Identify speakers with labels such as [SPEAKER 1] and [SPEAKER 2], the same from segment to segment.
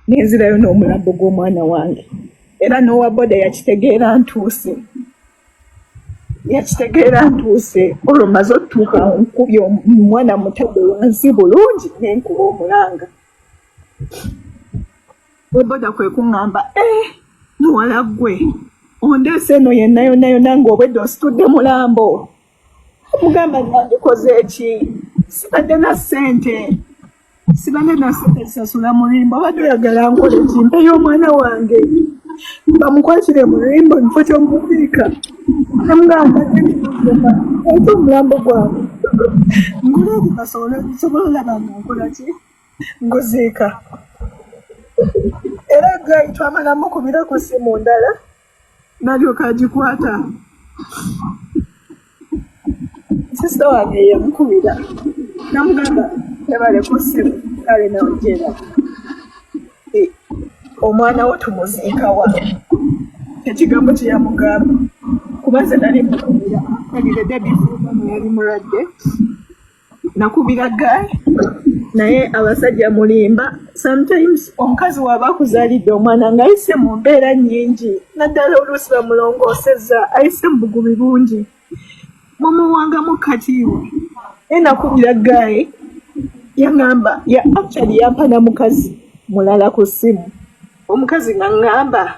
[SPEAKER 1] Nenzirayo n'omulambo gw'omwana wange, era n'owa boda yakitegeera ntuuse, yakitegeera ntuuse. Olwo maze otutuuka, nkubye omwana, mutadde wansi bulungi, nenkuba omulanga. Boda kwe kuŋŋamba, "Eh, muwala ggwe, ondeese eno yenna yonna yonna ng'obwedde ositudde mulambo." Mugamba, "Nandikoze ki? Sibadde na ssente, sibadde na ssente zisasula mulimbo. Obadde oyagala nkole ki? Mpeyo omwana wange bamukwatire mulimbo mu kifo ky'omuziika?" Nemugamba, "Ate omulambo gwange nguleki basobole nsobole olaba nga nkola ki, nguziika?" Era guy twamala mukubira ku ssimu ndala, nalyoka agikwata. Sister wange yamukubira, namugamba, "Tebaleko ssimu kale nawojera omwana wo tumuziikawa?" Ekigambo kye yamugamba, kuba nze nali mukubira kalire debifuuma yali mulwadde, nakubira guy. Naye abasajja mulimba sometimes. Omukazi waaba akuzaalidde omwana ng'ayise mu mbeera nnyingi, naddala oluusi bamulongoosezza, ayise mu bugubi bungi, mumuwangamu katiibwa. Naye nakubira guy, yaŋŋamba ya actually yampa na mukazi mulala ku ssimu. Omukazi nga ŋŋamba,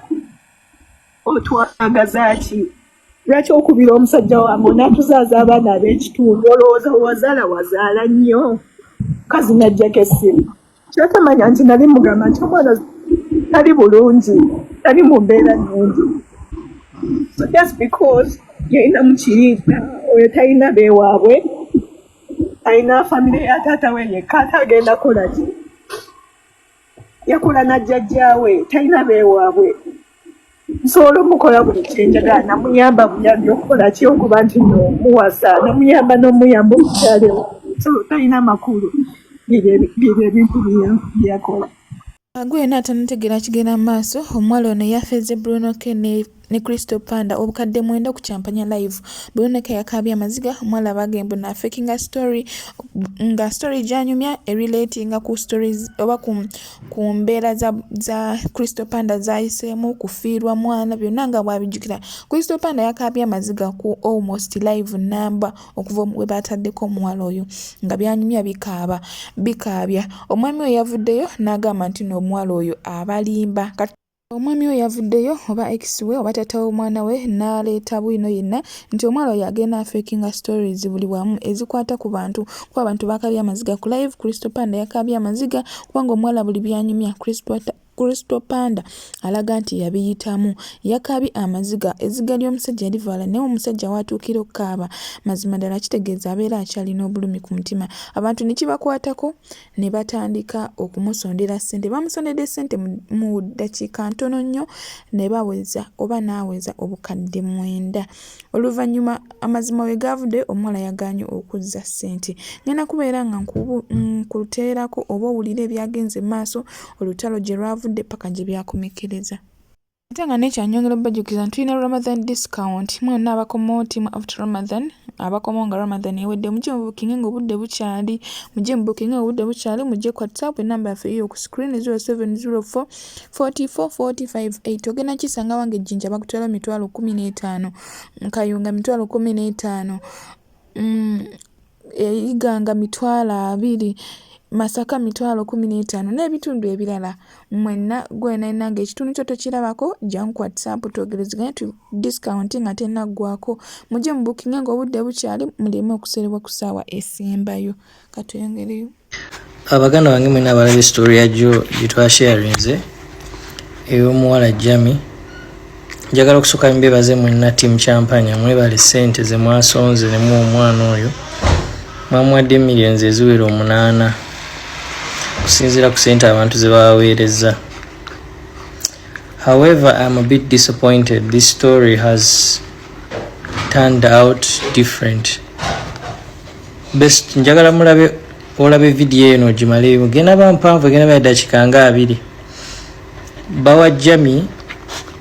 [SPEAKER 1] "Otwagaza ki? Lwaki okubira omusajja wange onaatuzaaza abaana ab'ekitundu? Olowooza wazaala wazaala nnyo?" Mukazi n'aggyako essimu. Kyatamanya nti nali mugamba nti omwana tali bulungi, tali mu mbeera nnungi. So just because yalina mukiriisa oyo, talina beewaabwe, alina famire ya taata we yekka, ate agenda kola ki? Yakola na jjajjaawe, talina beewaabwe, nsobola omukola buli kyenjagala. Namuyamba buyambi okukola ki, okuba nti no muwasa, namuyamba n'omuyamba omukyalo, so talina makulu byebyo ebintu byeyakola.
[SPEAKER 2] Gwe yenna atanategeera kigenda mu maaso, omuwala ono yafeze Bruno K ne Crystal Panda 9000 ku Kyampanya Live. Bruno K yakaabye amaziga. Omuwala bagembo n'afekinga story, nga story gy'anyumya erelatinga ku stories oba ku mbeera za Crystal Panda z'ayiseemu, kufiirwa mwana, byonna nga bw'abijjukira. Crystal Panda yakaabye amaziga ku almost live namba okuva we baataddeko omuwala oyo, nga by'anyumya bikaaba bikaabya. Omwami we yavuddeyo n'agamba nti nno omuwala oyo abalimba. Kati omwami we yavuddeyo, oba ex we oba taata w'omwana we, n'aleeta bwino yenna nti omuwala oyo agenda afekinga stories buli wamu ezikwata ku bantu, kuba abantu baakaabye amaziga ku live. Crystal Panda yakaabye amaziga kubanga omuwala buli by'anyumya, Crystal Panda alaga nti yabiyitamu. Yakaabye amaziga, ezziga ly'omusajja livaala, naye omusajja w'atuukira okukaaba, mazima ddala kitegeeza abeera akyalina obulumi ku mutima. Abantu ne kibakwatako ne batandika okumusondera ssente. Bamusondedde ssente mu ddakiika ntono nnyo, ne baweza oba n'aweza 9000. Oluvannyuma amazima we gaavudde, omuwala yagaanye okuzza ssente. Ngenda kubeera nga nkuteerako oba owulire ebyagenze mu maaso, olutalo gye lwavudde paka gye byakomekkereza. Ate nga nekyanyongera obbajjukiza nti tulina Ramadan discount. Mwenna abakomawo, team after Ramadan, abakomawo nga Ramadan ewedde, mujje mubukinge nga obudde bukyali, mujje mubukinge nga obudde bukyali. Mujje ku WhatsApp, enamba yaffe yiyo ku screen, 0704 44 458. Ogenda kisanga wange Ejjinja bakutwala 15000, Kayunga 15000, Iganga 20000, Masaka 15000 n'ebitundu ebirala. Mwenna gwe yenna ng'ekitundu kyo tokirabako, jangu ku WhatsApp twogerezeganye tu discount nga tennaggwako. Mujje mubukinge ng'obudde bukyali, muleme okuserebwa ku ssaawa esembayo. Katweyongereyo.
[SPEAKER 3] Abaganda bange mwena abalaba story ya jo gye twasharinze ey'omuwala Jami, njagala okusooka mbebaze mwenna team Champanya. Mwebale ssente ze mwasonze ne muwa omwana oyo. Mwamuwadde millions eziwera 8 okusinziira ku ssente abantu ze babaweereza. However, I'm a bit disappointed. This story has turned out different. Best njagala mulabe, olabe vidiyo eno ogimaleyo. Genda ba mpanvu, egenda ba dakiika nga 20. Bawa Jami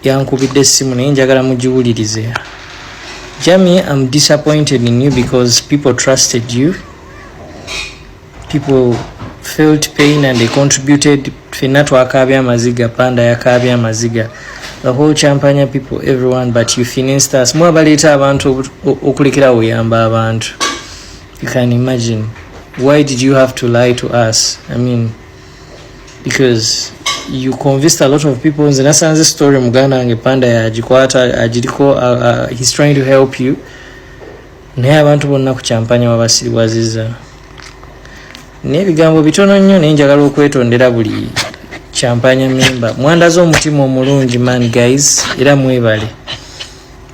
[SPEAKER 3] yankubidde essimu, naye njagala mugiwulirize. Jami, I'm disappointed in you because people trusted you, people felt pain and they contributed. Ffenna twakaabye amaziga, Panda yakaabye amaziga, the whole Champanya people, everyone, but you financed us. Mwe abaleeta abantu okulekera oyamba abantu. You can imagine. Why did you have to lie to us? I mean, because you convinced a lot of people. Nze nasanze story muganda wange Panda yagikwata agiriko, he's trying to help you, naye abantu bonna ku Kyampanya wabasiriwaziza n'ebigambo bitono nnyo. Naye njagala okwetondera buli Kyampanya member. Mwandaze omutima omulungi, man, guys, era mwebale,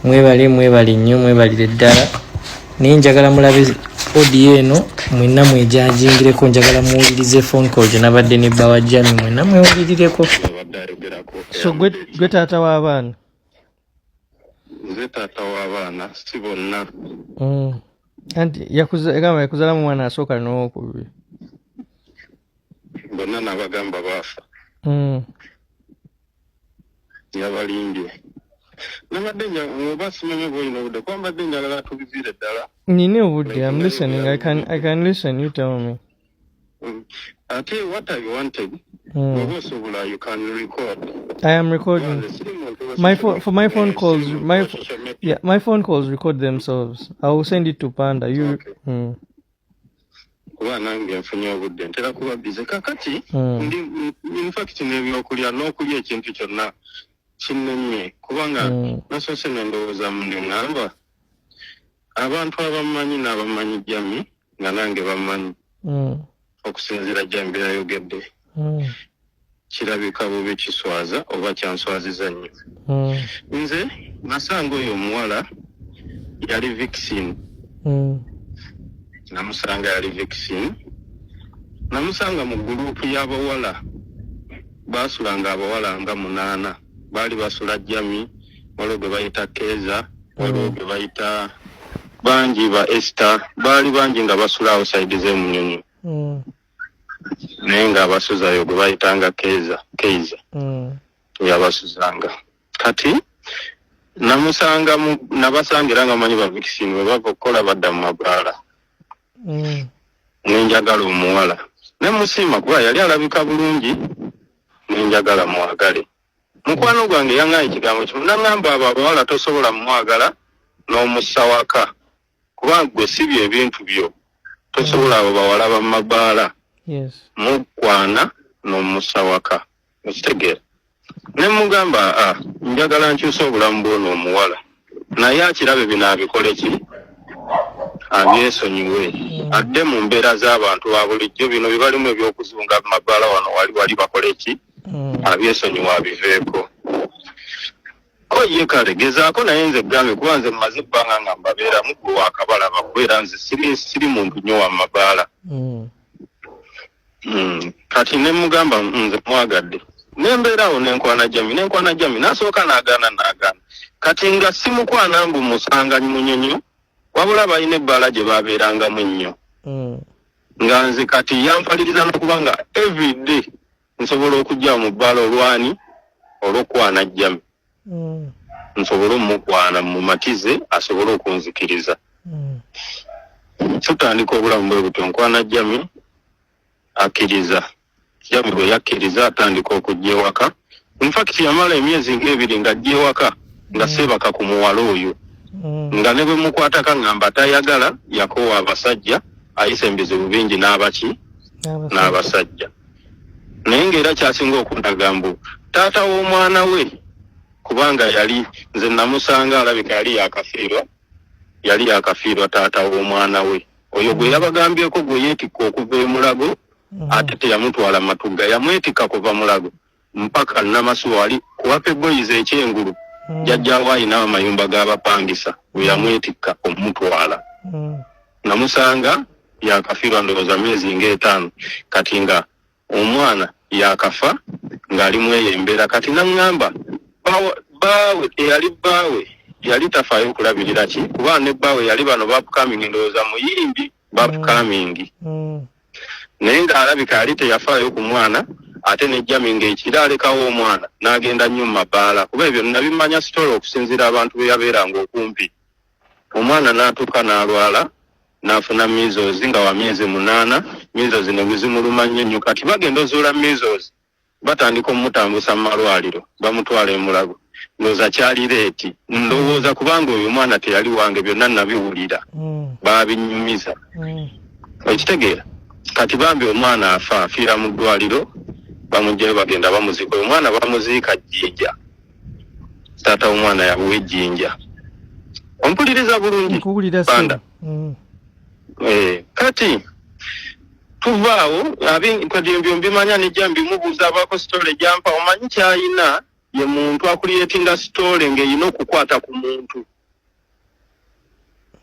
[SPEAKER 3] mwebale, mwebale nnyo, mwebalire ddala. Naye njagala mulabe audio eno mwenna mwejajingireko. Njagala muwulirize phone call gye nabadde ne bba wa Jami, mwenna mwewulirireko. So gwe taata w'abaana?
[SPEAKER 4] Nze taata w'abaana, si bonna.
[SPEAKER 3] Anti gamba yakuzalamu omwana asooka n'owokubiri.
[SPEAKER 4] Bonna nabagamba baafa. Yabalimbye. Nabadde oba simanyi oba olina obudde, kuba mbadde njagala tubiviire ddala.
[SPEAKER 3] Nina obudde. I'm listening. I can listen, you tell me.
[SPEAKER 4] Ate what I wanted, oba osobola, you can record.
[SPEAKER 3] I am recording. My phone, for my phone calls, my yeah, my phone calls record themselves. I will send it to Panda. You
[SPEAKER 4] Okay. Kuba nange nfunye obudde, ntera kuba busy kakati. Ndi in fact n'ebyokulya n'okulya ekintu kyonna kinnemye, kubanga nasoose nendowooza ndi ŋŋamba abantu abamanyi n'abamanyi Jami nga nange bamanyi okusinziira Jami byayogedde, kirabika bubi, kiswaza oba kyanswaziza nnyo. Nze nasanga oyo omuwala yali vixen. Namusanga yali vixen, namusanga mu gurupu y'abawala basulanga, abawala nga munaana baali basula Jami. Waliwo gwe bayita Keza, waliwo gwe bayita bangi ba Esther, baali bangi nga basula awo side z'emunyonyo, naye ng'abasuzayo gwe bayitanga Keza, Keiza. Yabasuzanga. Kati namusanga nabasanga era nga manyi ba vixen bwe bava okukola badda mu mabaala. Nenjagala omuwala nemusiima kuba yali alabika bulungi, nenjagala mwagale. Mukwano gwange yaŋŋaye ekigambo kimu, naŋŋamba abo abawala tosobola mumwagala n'omussa waka, kuba gwe si byo ebintu byo, tosobola abo bawala bamabaala mukwana n'omussa waka, okitegeera? Ne mugamba, a njagala nkyusa obulamu bw'ono omuwala, naye akirabe bino abikole ki, abyesonyiwe, adde mu mbeera z'abantu ba bulijjo. Bino bye balimu ebyokuzunga mabaala wano wali wali, bakole ki, abyesonyiwe, abiveeko. Ko ye kale gezaako, naye nze gambe kuba nze mmaze ebbanga nga mbabeeramu, gwe wakabalaba, kubeera nze siri muntu nnyo wa mabaala. Kati ne mugamba nze mwagadde, nembeera awo nenkwana Jami, nenkwana Jami, nasooka n'agaana, n'agaana. Kati nga simukwana mbu musanga munyonyo, wabula balina ebbaala gye babeerangamu ennyo. Nga nze kati yanfaliriza n'okuba nga everyday nsobola okujja mu bbaala olwani olw'okwana Jami, nsobole omukwana mumatize asobole okunzikiriza. Tutandika obulamu bwe butyo, nkwana Jami, akkiriza. Jami bwe yakkiriza, atandika okujja ewaka. In fact yamala emyezi ng'ebiri ng'ajja ewaka nga seebaka ku muwala oyo, nga ne bwe mukwataka ngamba tayagala, yakoowa abasajja, ayisa ebizibu bingi n'abaki n'abasajja. Naye ng'era kyasinga okundaga mbu taata w'omwana we, kubanga yali nze namusanga alabika yali yakafiirwa, yali yakafiirwa taata w'omwana we oyo gwe yabagambyeko, gwe yeetikka okuva e Mulago. Ate teyamutwala Matugga, yamwetikka kuva Mulago mpaka Namasuba wali kuwape Boys ekyengulu. Jjajjaawo ayina amayumba g'abapangisa, we yamwetikka omutwala. Namusanga yakafiirwa ndowooza myezi ng'etaano kati nga omwana yakafa, ng'ali mu eyo embeera. Kati naŋŋamba bbaawe eyali bbaawe yali tafaayo okulabirira ki, kuba ne bbaawe yali bano ba upcoming, ndowooza muyimbi ba upcoming, naye ng'alabika yali teyafaayo ku mwana. Ate ne Jami ng'ekiro alekawo omwana n'agenda nnyo mu mabaala, kuba ebyo nabimanya story okusinziira abantu be yabeeranga okumpi. Omwana n'atuuka n'alwala n'afuna measles nga wa myezi 8. Measles ne zimuluma nnyo nnyo. Kati bagenda ozuula measles, batandika omutambusa mu malwaliro, bamutwala e Mulago. Ndowooza kyali late, ndowooza, kubanga oyo omwana teyali wange, byonna nabiwulira, babinyumiza. Okitegeera? Kati bambi omwana afa, afiira mu ddwaliro, bamugjayo, bagenda bamuziika. Oyo omwana bamuziika Jjinja, taata w'omwana yabuwa ejjinja. Ompuliriza bulungi?
[SPEAKER 3] Nkuwulira.
[SPEAKER 4] Panda.
[SPEAKER 3] Ssebo.
[SPEAKER 4] Eh, kati tuvaawo kati ebyo mbimanya, nejja mbimubuuza, abaako story gyampa. Omanyi kyayina ye muntu acreatinga story ng'erina okukwata ku muntu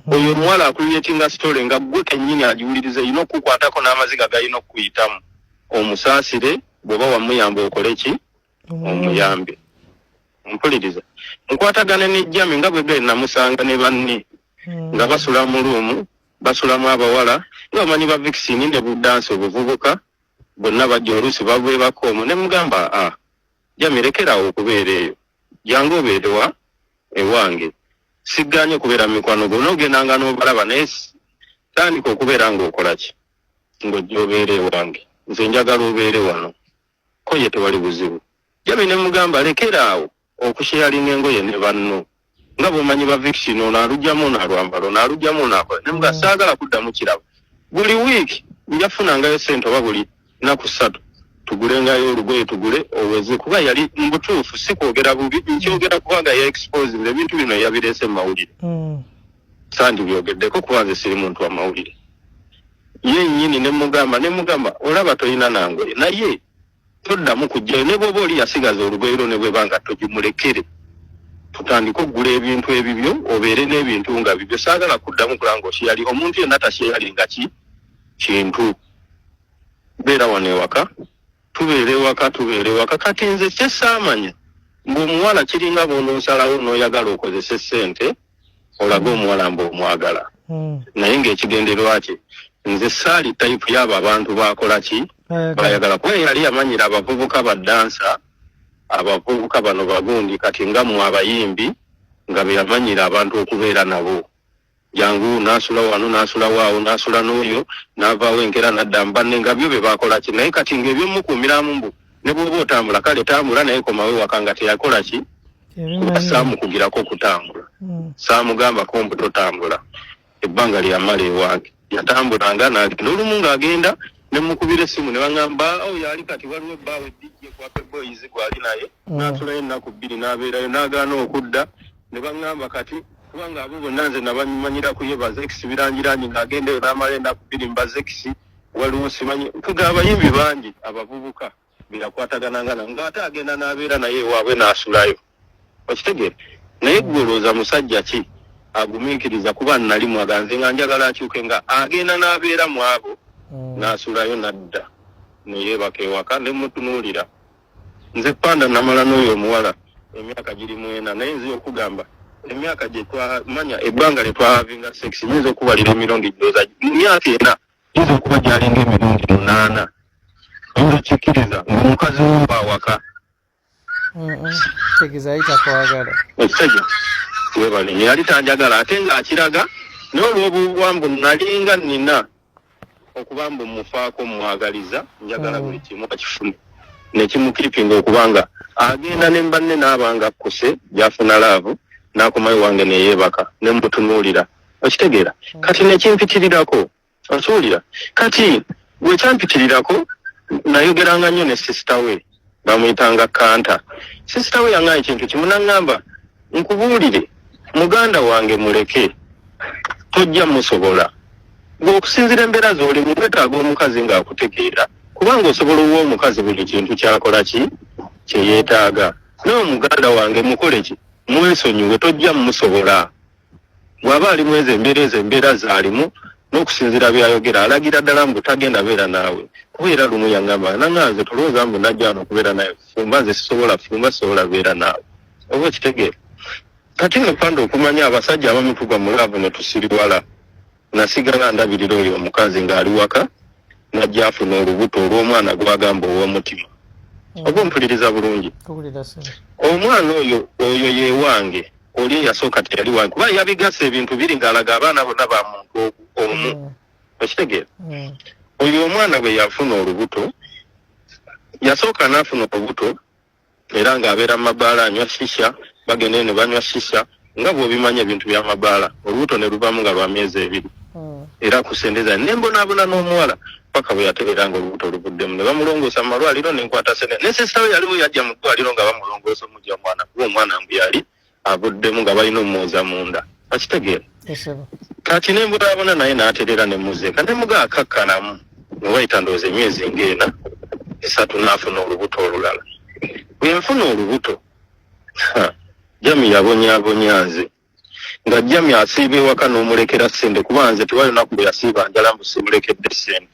[SPEAKER 4] oyo. Omuwala acreatinga story nga gwe kennyini agiwuliriza erina okukukwatako n'amaziga galina okukuyitamu, omusaasire. Bw'oba wamuyamba okole ki? Omuyambe. Mpuliriza, nkwatagane ne Jami nga bwe gwe namusanga ne banne nga basula mu room, basulamu abawala nga bamanyi ba vixen ne budansi obuvubuka bonna bajja, oluusi babwebako omwo. Ne mugamba, "A Jami, lekerawo okubeera eyo, jangu obeere wa ewange. Sigganye okubeera mu mikwano gwo, n'ogendanga n'obalaba, naye tandika okubeera ng'okola ki, ng'ojja obeere ewange. Nze njagala obeere wano." Ko ye tewali buzibu. Jami ne mugamba, "Lekeraawo okusharinga engoye ne banno nga bw'omanyi ba vixen, ono alugyamu, ono alwambala, ono alugyamu, ono akola." Ne muga, "Saagala kuddamu kirabo. Buli wiiki nja kufunangayo sente, oba buli nnaku 3 tugulengayo olugoye, tugule oweze." Kuba yali mu butuufu, si kwogera bubi, nkyogera kubanga ya exposing ebintu bino, yabireese mu mawulire. Sandibyogeddeko kuba nze siri muntu wa mawulire ye nnyini. Ne mugamba, "Olaba toyina nangoye, naye toddamu kujjayo. Ne bw'oba oli yasigaza olugoye lwo, ne bweba nga togimulekere, tutandike okugula ebintu ebibyo, obeere n'ebintu nga bibyo. Saagala kuddamu kulanga okyeyali omuntu yenna takyeyalinga ki kintu. Beera wano ewaka, tubeere ewaka, tubeere ewaka." Kati nze kyesaamanya ng'omuwala kiringa bw'onoosalawo n'oyagala okozese ssente olage omuwala mbu omwagala, naye ng'ekigendererwa kye, nze saali type y'abo abantu bakola ki, bayagala, kuba yali yamanyira abavubuka badansa, abavubuka bano bagundi, kati nga mu abayimbi nga be yamanyira abantu okubeera nabo. Jangu n'asula wano, n'asula waawo, n'asula n'oyo, n'avaawo enkeera n'adda mu banne, nga byo bye bakola ki. Naye kati ng'ebyomukuumiramu mbu ne bw'oba otambula, kale tambula, naye komawo ewaka, nga teyakola ki, kuba saamukugirako okutambula. Saamugambako mbu totambula. Ebbanga lyeyamala ewange yatambulanga n'agenda, olumu ng'agenda ne mukubira essimu ne baŋŋamba o yali kati waliwo ebbaawe DJ Kwape Boys gwali naye, n'asulayo ennaku 2 n'abeerayo n'agaana okudda. Ne baŋŋamba kati kubanga abo bonna nze nabamanyira ku ye bazekisi birangirangi, ng'agenda eyo n'amala ennaku 2 mu bazekisi. Waliwo simanyi kuga abayimbi bangi abavubuka beyakwatagananga nabo, ng'ate agenda n'abeera naye ewaabwe n'asulayo. Okitegeera? Naye gwe olowooza musajja ki agumiikiriza? Kuba nali mwaga nze nga njagala akyuke, nga agenda n'abeera mu abo, n'asulayo, n'adda neyeebaka ewaka. Ne mutunuulira nze Panda, namala n'oyo omuwala emyaka giri 40, naye nze okugamba emyaka gye twamanya, ebbanga lye twahavinga sex, nyinza okubalira emirundi, ndowooza mu myaka 4 yinza okuba gyalinga emirundi 8. Oyinza okikkiriza ng'omukazi wo awaka?
[SPEAKER 3] Tegeeza yali takwagala.
[SPEAKER 4] Ekisajja webale, yali tanjagala ate ng'akiraga, naye olw'obuwambu nalinga nina okuba mbu mufaako, mwagaliza, njagala buli kimu akifune, nekimukeepinga okuba nga agenda ne banne n'aba nga akkuse gy'afuna love, n'akomayo wange neyeebaka ne mutunuulira. Okitegeera? Kati nekimpitirirako. Okiwulira? Kati bwekyampitirirako, nayogeranga nnyo ne sister we, bamuyitanga Kanta. Sister we yaŋŋamba ekintu kimu, naŋŋamba, "Nkubuulire, muganda wange muleke, tojja musobola. Gwe okusinziira embeera z'olimu wetaaga omukazi ng'akutegeera, kubanga osobola owa omukazi buli kintu kyakola ki kyeyeetaaga, naye omuganda wange mukole ki, mwesonyiwe, tojja musobola. Bw'aba ali mu ezo embeera, ezo embeera zaalimu, n'okusinziira byayogera alagira ddala mbu tagenda beera naawe." Kuba era lumu yaŋŋamba, naŋŋamba, "Nze tolowooza mbu najja wano okubeera naye fumba, nze sisobola fumba, sisobola beera naawe." Oba okitegeera? Kati nno Panda, okumanya abasajja abamu tugwa mu love ne tusiriwala, nasigala ndabirira oyo omukazi ng'ali waka, najja afuna olubuto olw'omwana gw'agamba ow'omutima. Oba ompuliriza bulungi?
[SPEAKER 3] Kuwulira, ssebo.
[SPEAKER 4] Omwana oyo yewange. Oli eyasooka teyali wange, kuba yabigasa ebintu biri ng'alaga abaana bonna ba muntu omu. Okitegeera? Oyo omwana bwe yafuna olubuto, yasooka n'afuna olubuto era ng'abeera mu mabaala anywa shisha, bagenda ne banywa shisha nga bw'obimanyi ebintu by'amabaala, olubuto ne luvaamu nga lwa myezi ebiri. Era kusendeza ne mbonaabona n'omuwala paka bwe yategeera nga olubuto luvuddemu ne bamulongoosa mu malwaliro ne nkwata sente ne sisita we yaliwo yajja mu ddwaliro nga bamulongoosa omujja omwana kuba omwana mbu yali avuddemu nga balina omwoza munda okitegeera. Kati ne mbonaabona naye n'atereera ne muzeeka ne muga akakkanamu ne wayita ndowooza emyezi ng'ena esatu n'afuna olubuto olulala. Bwe nfuna olubuto, Jami yabonyaabonya nze nga Jami asiiba ewaka n'omulekera ssente kuba nze tewali lunaku lwe yasiiba njala mbu simulekedde ssente.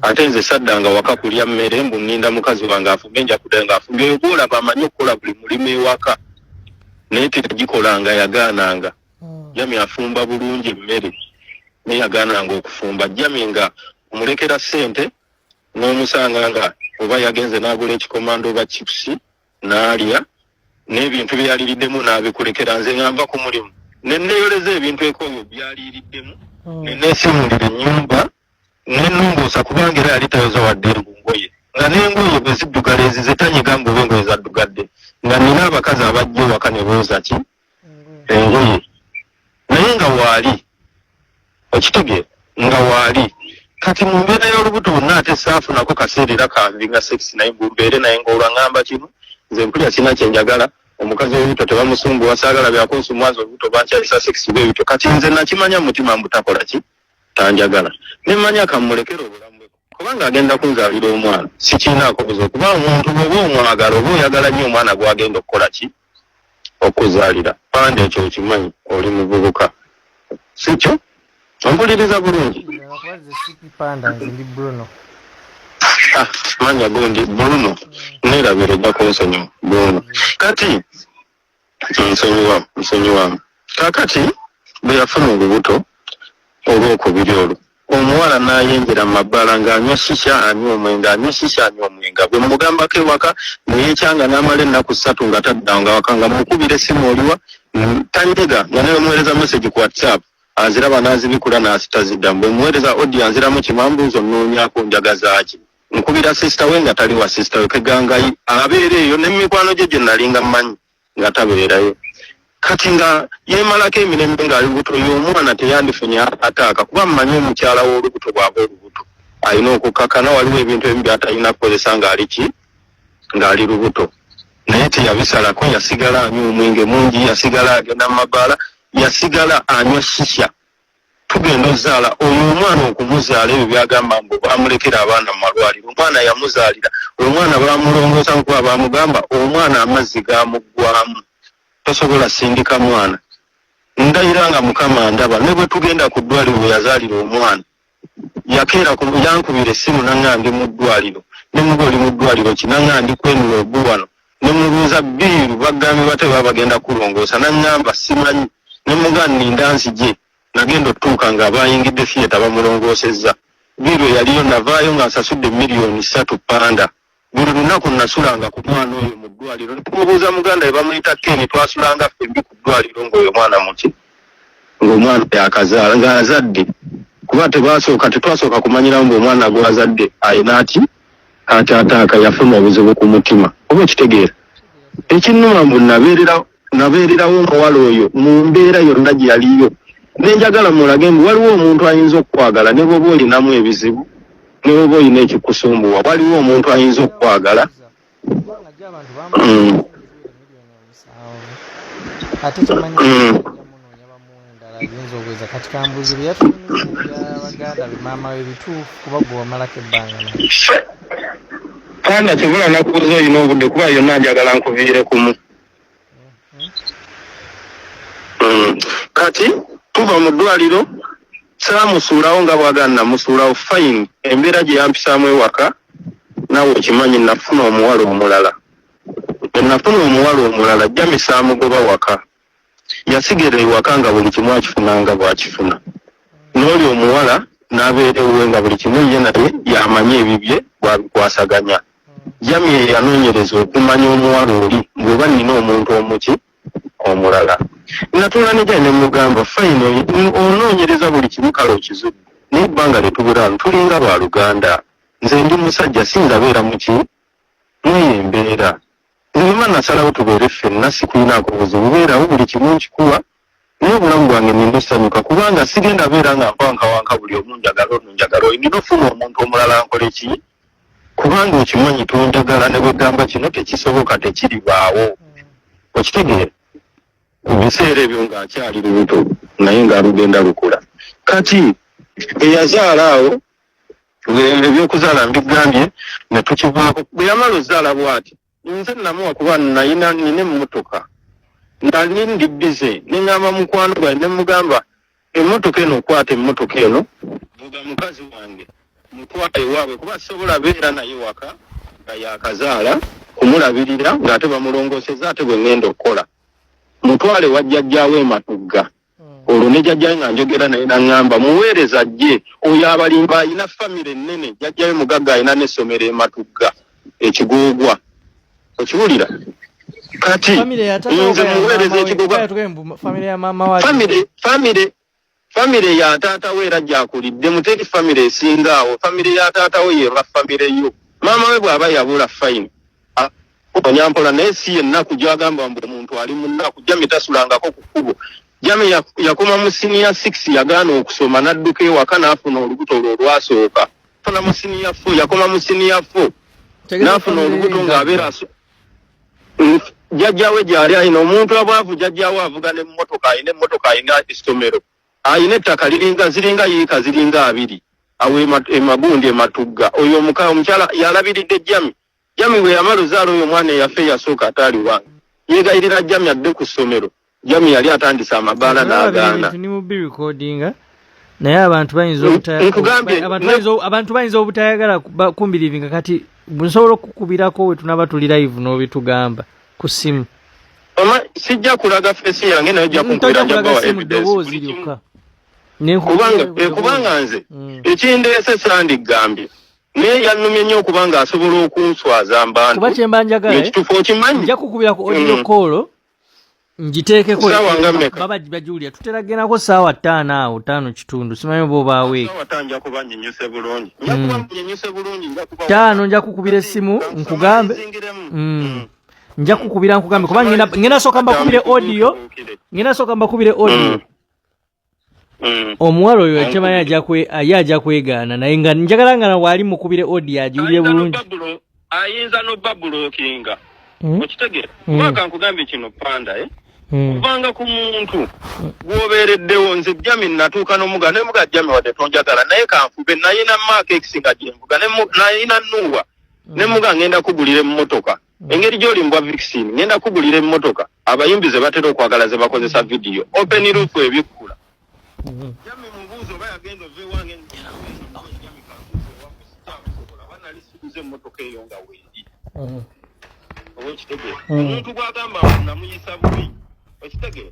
[SPEAKER 4] Ate nze saddanga waka kulya mmere mbu nninda mukazi wange afumbe nja kuddayo ng'afumbye. Oyo gw'olaba amanyi okukola buli mulimu ewaka naye teyagikolanga yagaananga. Jami afumba bulungi emmere naye yagaananga okufumba. Jami nga omulekera ssente n'omusanga nga oba yagenze n'agula ekikomando oba chipusi n'alya n'ebintu bye yaliriddemu n'abikulekera. Nze nga nva ku mulimu ne neeyoleza ebintu ekooyo byaliiriddemu ne neesiimuulira ennyumba ne nnongoosa kubanga era yali tayoza wadde ngoye nga n'engoye bwe ziddugala ezize tanyiga mbu oba engoye zaddugadde nga nnina abakazi abajja ewaka ne booza ki engoye naye nga waali okitegeera nga waali. Kati mu mbeera y'olubuto bonna ate saafunako kaseera era kanvinga sex naye mbu mbeere naye ng'olwa ŋŋamba kimu nze mpulira sirina kye njagala omukazi w'olubuto tebamusumbuwa saagala byakunsumbuwa nze olubuto bankyayisa sex bwe bityo. Kati nze nakimanya mu mutima mbu takola ki tanjagala ne mmanya kammulekere obulamu bwe kubanga agenda kunzaalira omwana sikirinaako buzibu kuba omuntu bw'oba omwagala oba oyagala nnyo omwana gw'agenda okukola ki okuzaalira. Panda ekyo okimanyi oli muvubuka sikyo? Ompuliriza bulungi?
[SPEAKER 3] Panda nze ndi Bruno.
[SPEAKER 4] Ah, manya gundi Bruno neerabira ojja kunsonyiwa Bruno. Kati nsonyiwa nsonyiwa. Kakati bwe yafuna olubuto olwokubiri olwo omuwala n'ayenjera mu mabbaala ng'anywa shisha anywa omwenge anywa shisha anywa omwenge bwe mmugambako ewaka ne yeekyanga n'amala ennaku ssatu nga taddanga waka nga mmukubira essimu oliwa tanyega nga ne bwe muweereza message ku WhatsApp aziraba n'azibikula n'azitaziddamu bwe mmuweereza audio anziramu kimambuuzo nnoonyaako njagazaaki nkubira sister we nga tali wa sister we keganga abeera eyo ne mikwano gye gye nalinga mmanyi nga tabeerayo kati nga yeemalako emirembe ng'ali lubuto oyo omwana teyandifunye ataaka kuba mmanyi omukyala w'olubuto bw'aba olubuto alina okukkakana waliwo ebintu ebimu by'atalina kukozesa ng'ali ki ng'ali lubuto naye teyabisalako yasigala anywa omwenge mungi yasigala agenda mu mabaala yasigala anywa shisha tugenda ozaala oyo omwana okumuzaala ebyo byagamba mbu bamulekera abaana mu malwaliro omwana yamuzaalira omwana bamulongoosa nkuba bamugamba omwana amazzi gamuggwamu tosobola sindika mwana ndayira nga mukama ndaba ne bwe tugenda ku ddwaliro we yazaalira omwana yakeera yankubira essimu nanga ndi mu ddwaliro ne muba oli mu ddwaliro ki nanga ndi kwenula ogu wano ne mubuuza biiru bagambye bate baba bagenda kulongoosa nangamba simanyi ne muga nninda nzije nagenda otutuuka nga bayingidde theatre bamulongoosezza biiru eyaliyo navaayo nga nsasudde 3 million panda buli lunaku nasulanga ku mwana oyo mu ddwaliro nemubuuza muganda we bamuyita Ken twasulanga ffembi ku ddwaliro ng'oyo mwana muki ng'omwana yakazaala ng'azadde kuba tebasooka tetwasooka kumanyiramu mbu omwana gw'azadde alina ati ati ataaka yafuna obuzibu ku mutima oba okitegeera ekinnuma mbu nabeererawo omuwala oyo mu mbeera yonna gye yaliyo nenjagala mulage mbu waliwo omuntu ayinza okukwagala ne bw'oba olinamu ebizibu ne bw'oba olina ekikusumbuwa waliwo omuntu ayinza okukwagala.
[SPEAKER 3] Kubanga jjo abantu bamu 700,000 ate tomanyi munoonya bamuwa endala yinza obweza. Kati kambuuzi bye yatunyumiza ebya baganda be maama we bituufu kuba gwe wamalako ebbanga naye?
[SPEAKER 4] Panda kibula nakubuuza olina obudde kuba yonna njagala nkuviire kumu. Kati tuva mu ddwaliro saamusuulawo nga bwagala namusuulawo fine embeera gye yampisaamu ewaka naawe okimanyi nafuna omuwala omulala bwe nafuna omuwala omulala Jami saamugoba waka yasigala ewaka nga buli kimu akifuna nga bw'akifuna n'oli omuwala n'abeera ewuwe nga buli kimu ye naye yamanyi ebibye bw'abikwasaganya. Jami ye yanoonyereza okumanya omuwala oli bw'oba nnina omuntu omuki omulala natuula ne Jami ne mugamba fine onoonyereza buli kimu kale okizudde. Naye ebbanga lye tubeera wano tulinga ba luganda. Nze ndi musajja siyinza beera muki mweyo embeera. Nze bwemba nasalawo tubeere ffenna sikulinaako buzibu beerawo buli kimu nkikuwa naye obulamu bwange nina osanyuka kubanga sigenda beera nga nkwankawanka buli omu njagala ono njagala oyo nina ofuna omuntu omulala nkole ki kubanga okimanyi tonjagala ne bwegamba kino tekisoboka tekiribaawo okitegeera. Mu biseera ebyo ng'akyali lubuto naye ng'alugenda lukula. Kati eyazaala awo ebyokuzaala mbigambye ne tukivaako. Bwe yamala ozaala bw'ati nze namuwa kuba nayina nina emmotoka nali ndi bize ne ŋŋamba mukwano gwange ne mugamba emmotoka eno kwata emmotoka eno vuga mukazi wange mutwale ewaabwe kuba sisobola beera naye waka nga yakazaala kumulabirira ng'ate bamulongoosezza ate bwe ŋŋenda okukola mutwale wa jjajjaawe e Matugga olwo ne jjajjaawe nga njogera naye naŋŋamba muweereza ajje oyo abalimba alina famire ennene jjajjaawe mugagga alina n'essomero e Matugga ekigoogwa okiwulira kati nze muweereza ekigoogwa famire Famire ya taata we era gyakuliddemu teri famire esinga awo. Famire ya taata we yeba famire yo. Maama we bw'aba yabula fine onya mpola naye si yennaku gyagamba mbu omuntu ali mu nnaku. Jami tasulangako ku kkubo. Jami yakoma mu siniya 6 yagaana okusoma n'adduka ewaka n'afuna olubuto olwo olwasooka. Funa mu siniya 4 yakoma mu siniya 4 n'afuna olubuto ng'abeera jjajjawe gyali alina omuntu abwavu jjajjawe avuga n'emmotoka alina emmotoka alina essomero alina ettaka liringa ziringa yiika ziringa abiri awo emagundi ematugga oyo omuka omukyala yalabiridde jami jami bwe yamala ozaala oyo omwana eyafa eyasooka ataali wange yeegayirira jami adde ku ssomero Jami yali atandise amabaala n'agaana.
[SPEAKER 3] Naye abantu bayinza abantu bayinza obutayagala kumbirivinga kati nsobola okukubirako we tunaba tuli live n'obitugamba ku ssimu.
[SPEAKER 4] Sijja kulaga fesi yange naye ojja kunkubira nja bawa
[SPEAKER 3] evidence lyokka.
[SPEAKER 4] Kubanga eh, kubanga nze mm. ekindeese sandigambye naye yannumye nnyo okuba nga asobola okunswaza mbantu
[SPEAKER 3] kuba kyemba njagala eh?
[SPEAKER 4] ekituufu okimanyi
[SPEAKER 3] nja kukubira ku audio mm. call ngiteekeko baba bajulia tutera genako saawa ttaano awo ttaano kitundu simanyi oba obaawo ttaano nja kukubira essimu nkugambe mm. mm. nja kukubira nkugambe kuba ngenda sooka mbakubire audio ngenda sooka mbakubire audio mm. Mm. Omuwala oyo ekyemanyi ye ajja kwegaana naye nga njagala nga waali mukubire audio agiwulire bulungi.
[SPEAKER 4] Ayinza nobabulokinga hmm? Okitegera hmm. Kuba kankugambye kino panda eh? Hmm. Kubanga ku muntu gwobeereddewo nze jami natuuka nomuga naye muga jami wadde tonjagala naye kanfube nayina mark x nga gyenvuga nayina nuwa ne muga ngenda kugulira emmotoka Engeri gy'oli mbwa vixen ngenda kugulira emmotoka abayimbi ze batera okwagala ze bakozesa vidiyo open roof ebikkula. Jami mubuuze oba yagenda ova ewange Jami kankuze ewaffe sikyakusobola oba nali siguze emmotoka eyo nga weeri. Oba okitegeera omuntu gw'agamba mbu namuyisa bubi okitegeera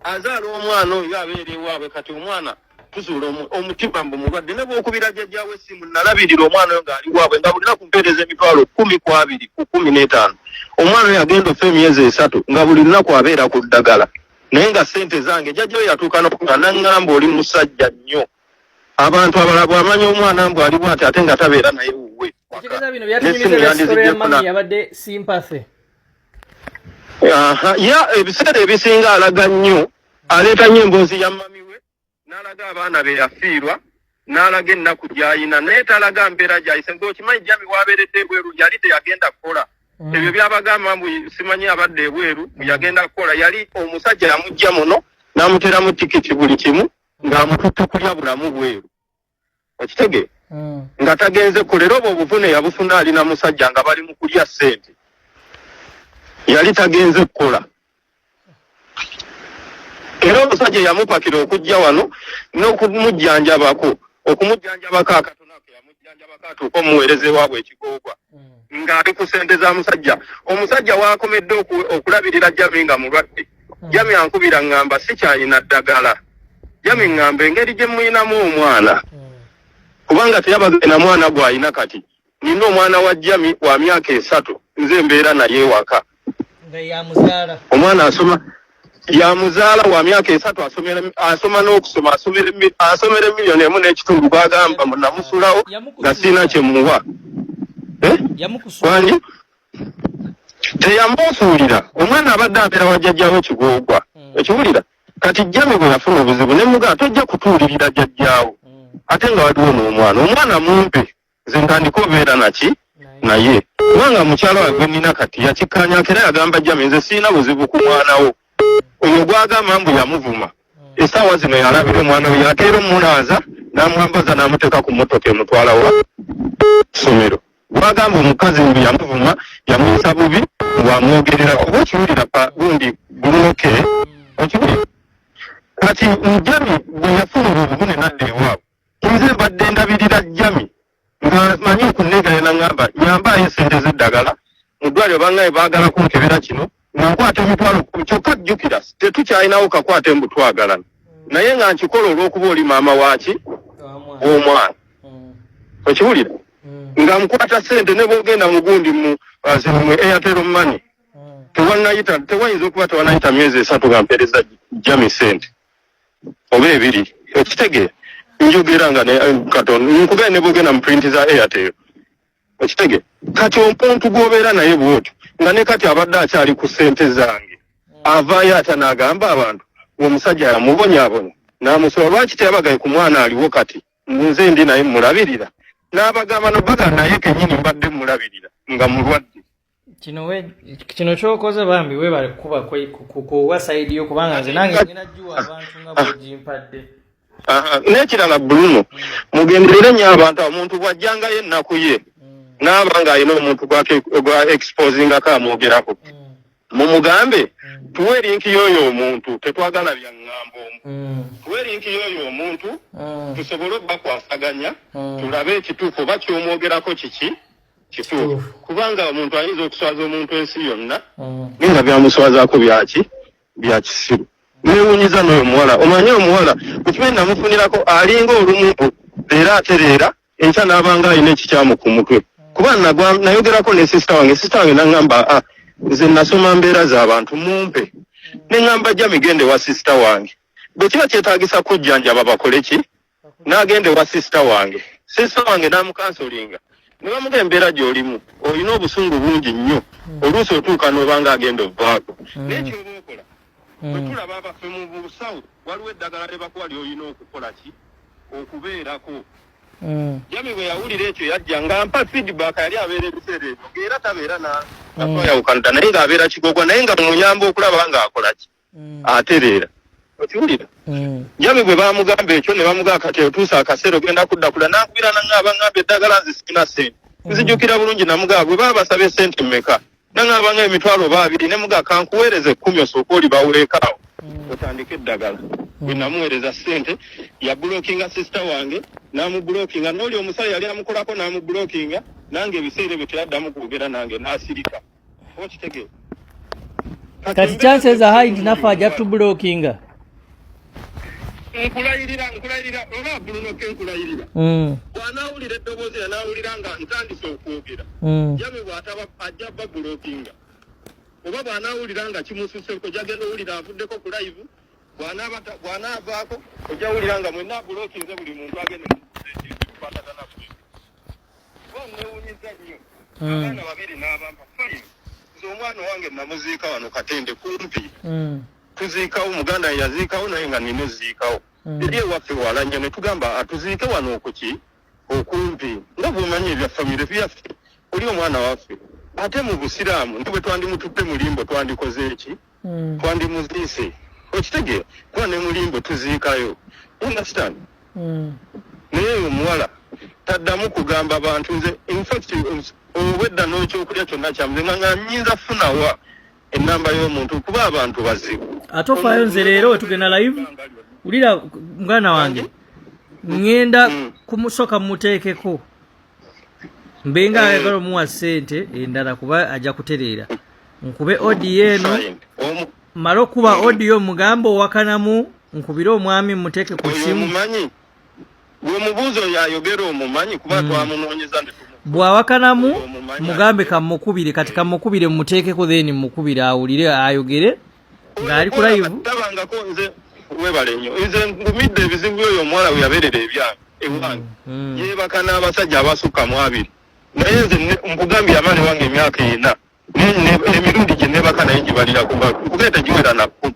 [SPEAKER 4] azaala omwana oyo abeera ewaabwe kati omwana tuzuula omutima mbu mulwadde ne bwokubira jjajjaawe essimu nalabirira omwana oyo ng'ali waabwe nga buli lunaku mpeereza emitwalo kumi ku abiri ku kumi n'etaano omwana oyo agenda ofa emyezi esatu nga buli lunaku abeera ku ddagala naye nga ssente zange jjajja oyo yatuuka nokuga naŋŋamba oli musajja nnyo abantu abalala bw'amanya omwana mbu ali bwati ate nga tabeera naye wuwe
[SPEAKER 3] n'essimu yandiziggyeko yabadde sympathy
[SPEAKER 4] ya ebiseera ebisinga alaga nnyo aleeta nnyo emboozi ya mami we n'alaga abaana be yafiirwa n'alaga ennaku gy'alina naye talaga mbeera gy'ayise ng'okimanyi jami wabeeredde ebweru yali teyagenda kukola mm. Ebyo byabagamba mbu simanyi abadde ebweru mm. Yagenda kukola yali omusajja yamujja muno n'amuteramu tikiti buli kimu ng'amututte kulya bulamu bweru okitege mm. Nga tagenze kule era obwo obuvune yabufuna ali na musajja nga bali mu kulya ssente yali tagenze kukola era omusajja yamupakira okujja wano n'okumujjanjabako okumujjanjabako akatono ako yamujjanjabako atuuke omuweereza ewaabwe ekigoogwa mm. Ng'ali ku ssente za musajja omusajja waakomedde okulabirira Jami nga mulwadde mm. Jami ankubira ngamba sikyalina ddagala Jami ngamba engeri gye muyinamu omwana mm. Kubanga teyabagenda mwana gw'alina kati nina omwana wa Jami wa myaka esatu nze mbeera naye ewaka omwana asoma. Yamuzaala wa myaka 3, asoma n'okusoma, asomera 1.5 million, gwagamba mbu namusulawo nga sirina kyemuwa. Eh?
[SPEAKER 3] Yamukusuula.
[SPEAKER 4] Wangi teyamunsuulira, omwana abadde abeera wa jjajjaawe Kigoogwa. Ekiwulira kati Jami bwe yafuna obuzibu ne mugaa tojja kutuulirira jjajjaawo, ate nga waliwo n'omwana, omwana mumpe nze ntandika obeera naki naye, kubanga mukyala wange gwe nnina kati yakikkaanyako era yagamba Jami nze sirina buzibu ku mwana wo oyo gwagamba mbu yamuvuma. Essaawa zino yalabira omwana we, yakeera omunaaza n'amwambaza n'amuteeka ku mmotoka emutwala wa ssomero. Gwagamba omukazi mbu yamuvuma, yamuyisa bubi, ng'amwogerera oba okiwulira pa gundi Bruno K, okiwulira kati Jami bwe yafuna obuvune nadda ewaabwe, nze mbadde ndabirira Jami nga manyi okunneegaya, naŋŋamba nyambaayo esente z'eddagala mu ddwaliro, bangaye baagala kunkebera kino, nga nkwata 100,000. Kyokka jjukira tetukyalinawo kakwate mbu twagalana, naye nga nkikola olw'okuba oli maama waaki w'omwana, okiwulira, nga nkwata sente ne bwogenda mu gundi mu mu Airtel Money tewanayita, tewayinza okuba tewanayita myezi 3 nga mpeereza Jami sente oba 2. Okitegeera, njogera nga katonda nkugaye ne bwogenda mu print za Airtel, okitegeera. Kati omuntu gw'obeera naye bwotyo nga ne kati abadde akyali ku ssente zange, avaayo atya n'agamba abantu omusajja yamubonyaabonya n'amusoba? Lwaki teyabagaye ku mwana aliwo kati nze ndi naye mulabirira, n'abagamba nobaga naye kenyini mbadde mulabirira nga mulwadde?
[SPEAKER 3] Kino kyokoze bambi webale kukuba kuwa side yo, kubanga nze nange ngenda giwa abantu nga bwogimpadde.
[SPEAKER 4] N'ekirala Bruno, mugenderere nnyo abantu. Omuntu bw'ajjangayo ennaku ye n'aba ng'alina omuntu gwa exposingako amwogerako, mumugambe tuwe link y'oyo omuntu, tetwagala bya ŋŋambo omu, tuwe link y'oyo omuntu tusobole obbakwasaganya, tulabe ekituufu oba kyomwogerako kiki kituufu, kubanga omuntu ayinza okuswaza omuntu ensi yonna naye nga byamuswazaako byaki bya kisiru. Newunyiza n'oyo omuwala, omanyi omuwala kukimanyi namufunirako alinga olumu leero atereera, enkya n'abanga alina ekikyamu ku mutwe, kuba nayogerako ne sister wange, sister wange naŋŋamba, ah, nze nasoma mbeera z'abantu, mumpe. Ne ŋŋamba Jami gende wa sister wange, bwe kiba kyetaagisa kujjanjaba bakole ki, n'agenda ewa sister wange, sister wange n'amucounselinga ne bamuga embeera gy'olimu olina obusungu bungi nnyo, oluusi otuuka n'obanga agenda ovaako, naye kyoba okola bwe tulaba abaffe mu busawo waliwo eddagala lye bakuwa ly'olina okukola ki okubeerako. Jami bwe yawulira ekyo yajja nga mpa feedback, yali abeera ebiseera ebyo ng'era tabeera na nga twayawukana naye ng'abeera Kigogwa, naye nga muyamba okulaba ng'akola ki atereera, okiwulira. Jami bwe bamugamba ekyo ne bamugamba kati otuuse akaseera ogenda kudda kula, nankubira naŋŋamba ŋŋamba eddagala nze sirina ssente. Nzijukira bulungi namugamba bwe baba basaba esente mmeka, naŋŋamba nga emitwalo oba 20, ne mugamba kankuweereza 10 osooke olibaweekaawo otandike eddagala. Bwe namuweereza ssente yablockinga sister wange, n'amublockinga n'oli omusale yali amukolako n'amublockinga, nange ebiseera ebyo teyaddamu kwogera nange n'asirika, okitegeera.
[SPEAKER 3] Kati chances are high nti naffe ajja tublockinga.
[SPEAKER 4] Nkulayirira, nkulayirira oba Bruno K, nkulayirira, bw'anaawulira eddoboozi anaawulira nga ntandise okwogera, Jami bw'ataba ajja bablockinga, oba bw'anaawulira nga kimususeko jagenda owulira avuddeko ku live, bw'anaavaako ojja wulira nga mwenna ablockinze buli muntu agenda ekintu ku kuba newunyiza nnyo. Abaana babiri n'abampa, fine, nze omwana owange namuziika wano Katende kumpi, tuziikawo muganda yaziikawo naye nga nina oziikawo eri ewaffe wala nnyo, ne tugamba atuziike wano okuki okumpi nga bwomanyi ebya famire byaffe, oli omwana waffe, ate mu busiraamu ne bwe twandimututte mulimbo twandikoze eki, twandimuziise, okitegeera, kuba ne mulimbo tuziikayo, understand. Naye oyo omuwala taddamu kugamba bantu nze infact obwedda n'ekyokulya kyonna kyamuze nga nyinza funawa enamba y'omuntu, kuba abantu bazibu.
[SPEAKER 3] Ate ofaayo, nze leero wetugenda live, wulira muganda wange, ŋŋenda kumusoka muteekeko mbenga ayagala omuwa ssente endala kuba ajja kutereera, nkube audio eno.
[SPEAKER 4] Fine.
[SPEAKER 3] Male okuba audio mugambe owakanamu, nkubire omwami muteeke ku
[SPEAKER 4] Oyo
[SPEAKER 3] ssimu.
[SPEAKER 4] omumanyi, gwe mubuuzi oyo ayogera omumanyi, kuba twamunoonyeza ne
[SPEAKER 3] Bw'awakanamu
[SPEAKER 4] Omumanyi.
[SPEAKER 3] mugambe kamukubire, kati kamukubire muteekeko, then mukubire awulire ayogere. Ng'ali ku live.
[SPEAKER 4] Tabangako nze webale nnyo nze ngumidde ebizibu by'oyo omuwala we yabeerera ebyange ewange yeebaka n'abasajja abasukka mu abiri naye nze nkugambye amaani wange emyaka ena emirundi gye neebaka naye gibalira ku nkugambye tegiwera na kkumi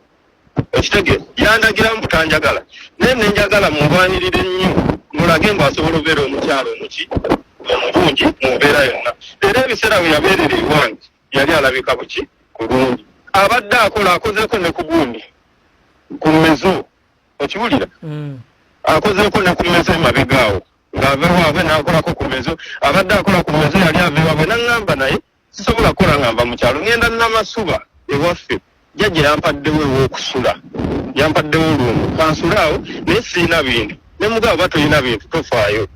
[SPEAKER 4] okitege yandagira mbu tanjagala naye nenjagala mulwanirire nnyo mulage mbu asobola obeera omukyalo omuki omulungi mu mbeera yonna era ebiseera bwe yabeerera ewange yali alabika buki bulungi abadde akola akozeeko ne ku gundi ku mezo okiwulira akozeeko ne ku mezo emabega awo ng'ava ewaabwe n'akolako ku mezo abadde akola ku mezo yali ava ewaabwe n'aŋŋamba naye sisobola kukola nga nva mu kyalo ŋŋenda Namasuba ewaffe jjajja yampaddewo ew'okusula yampaddewo luumu kansule awo naye sirina bintu ne mugamba oba tolina bintu tofaayo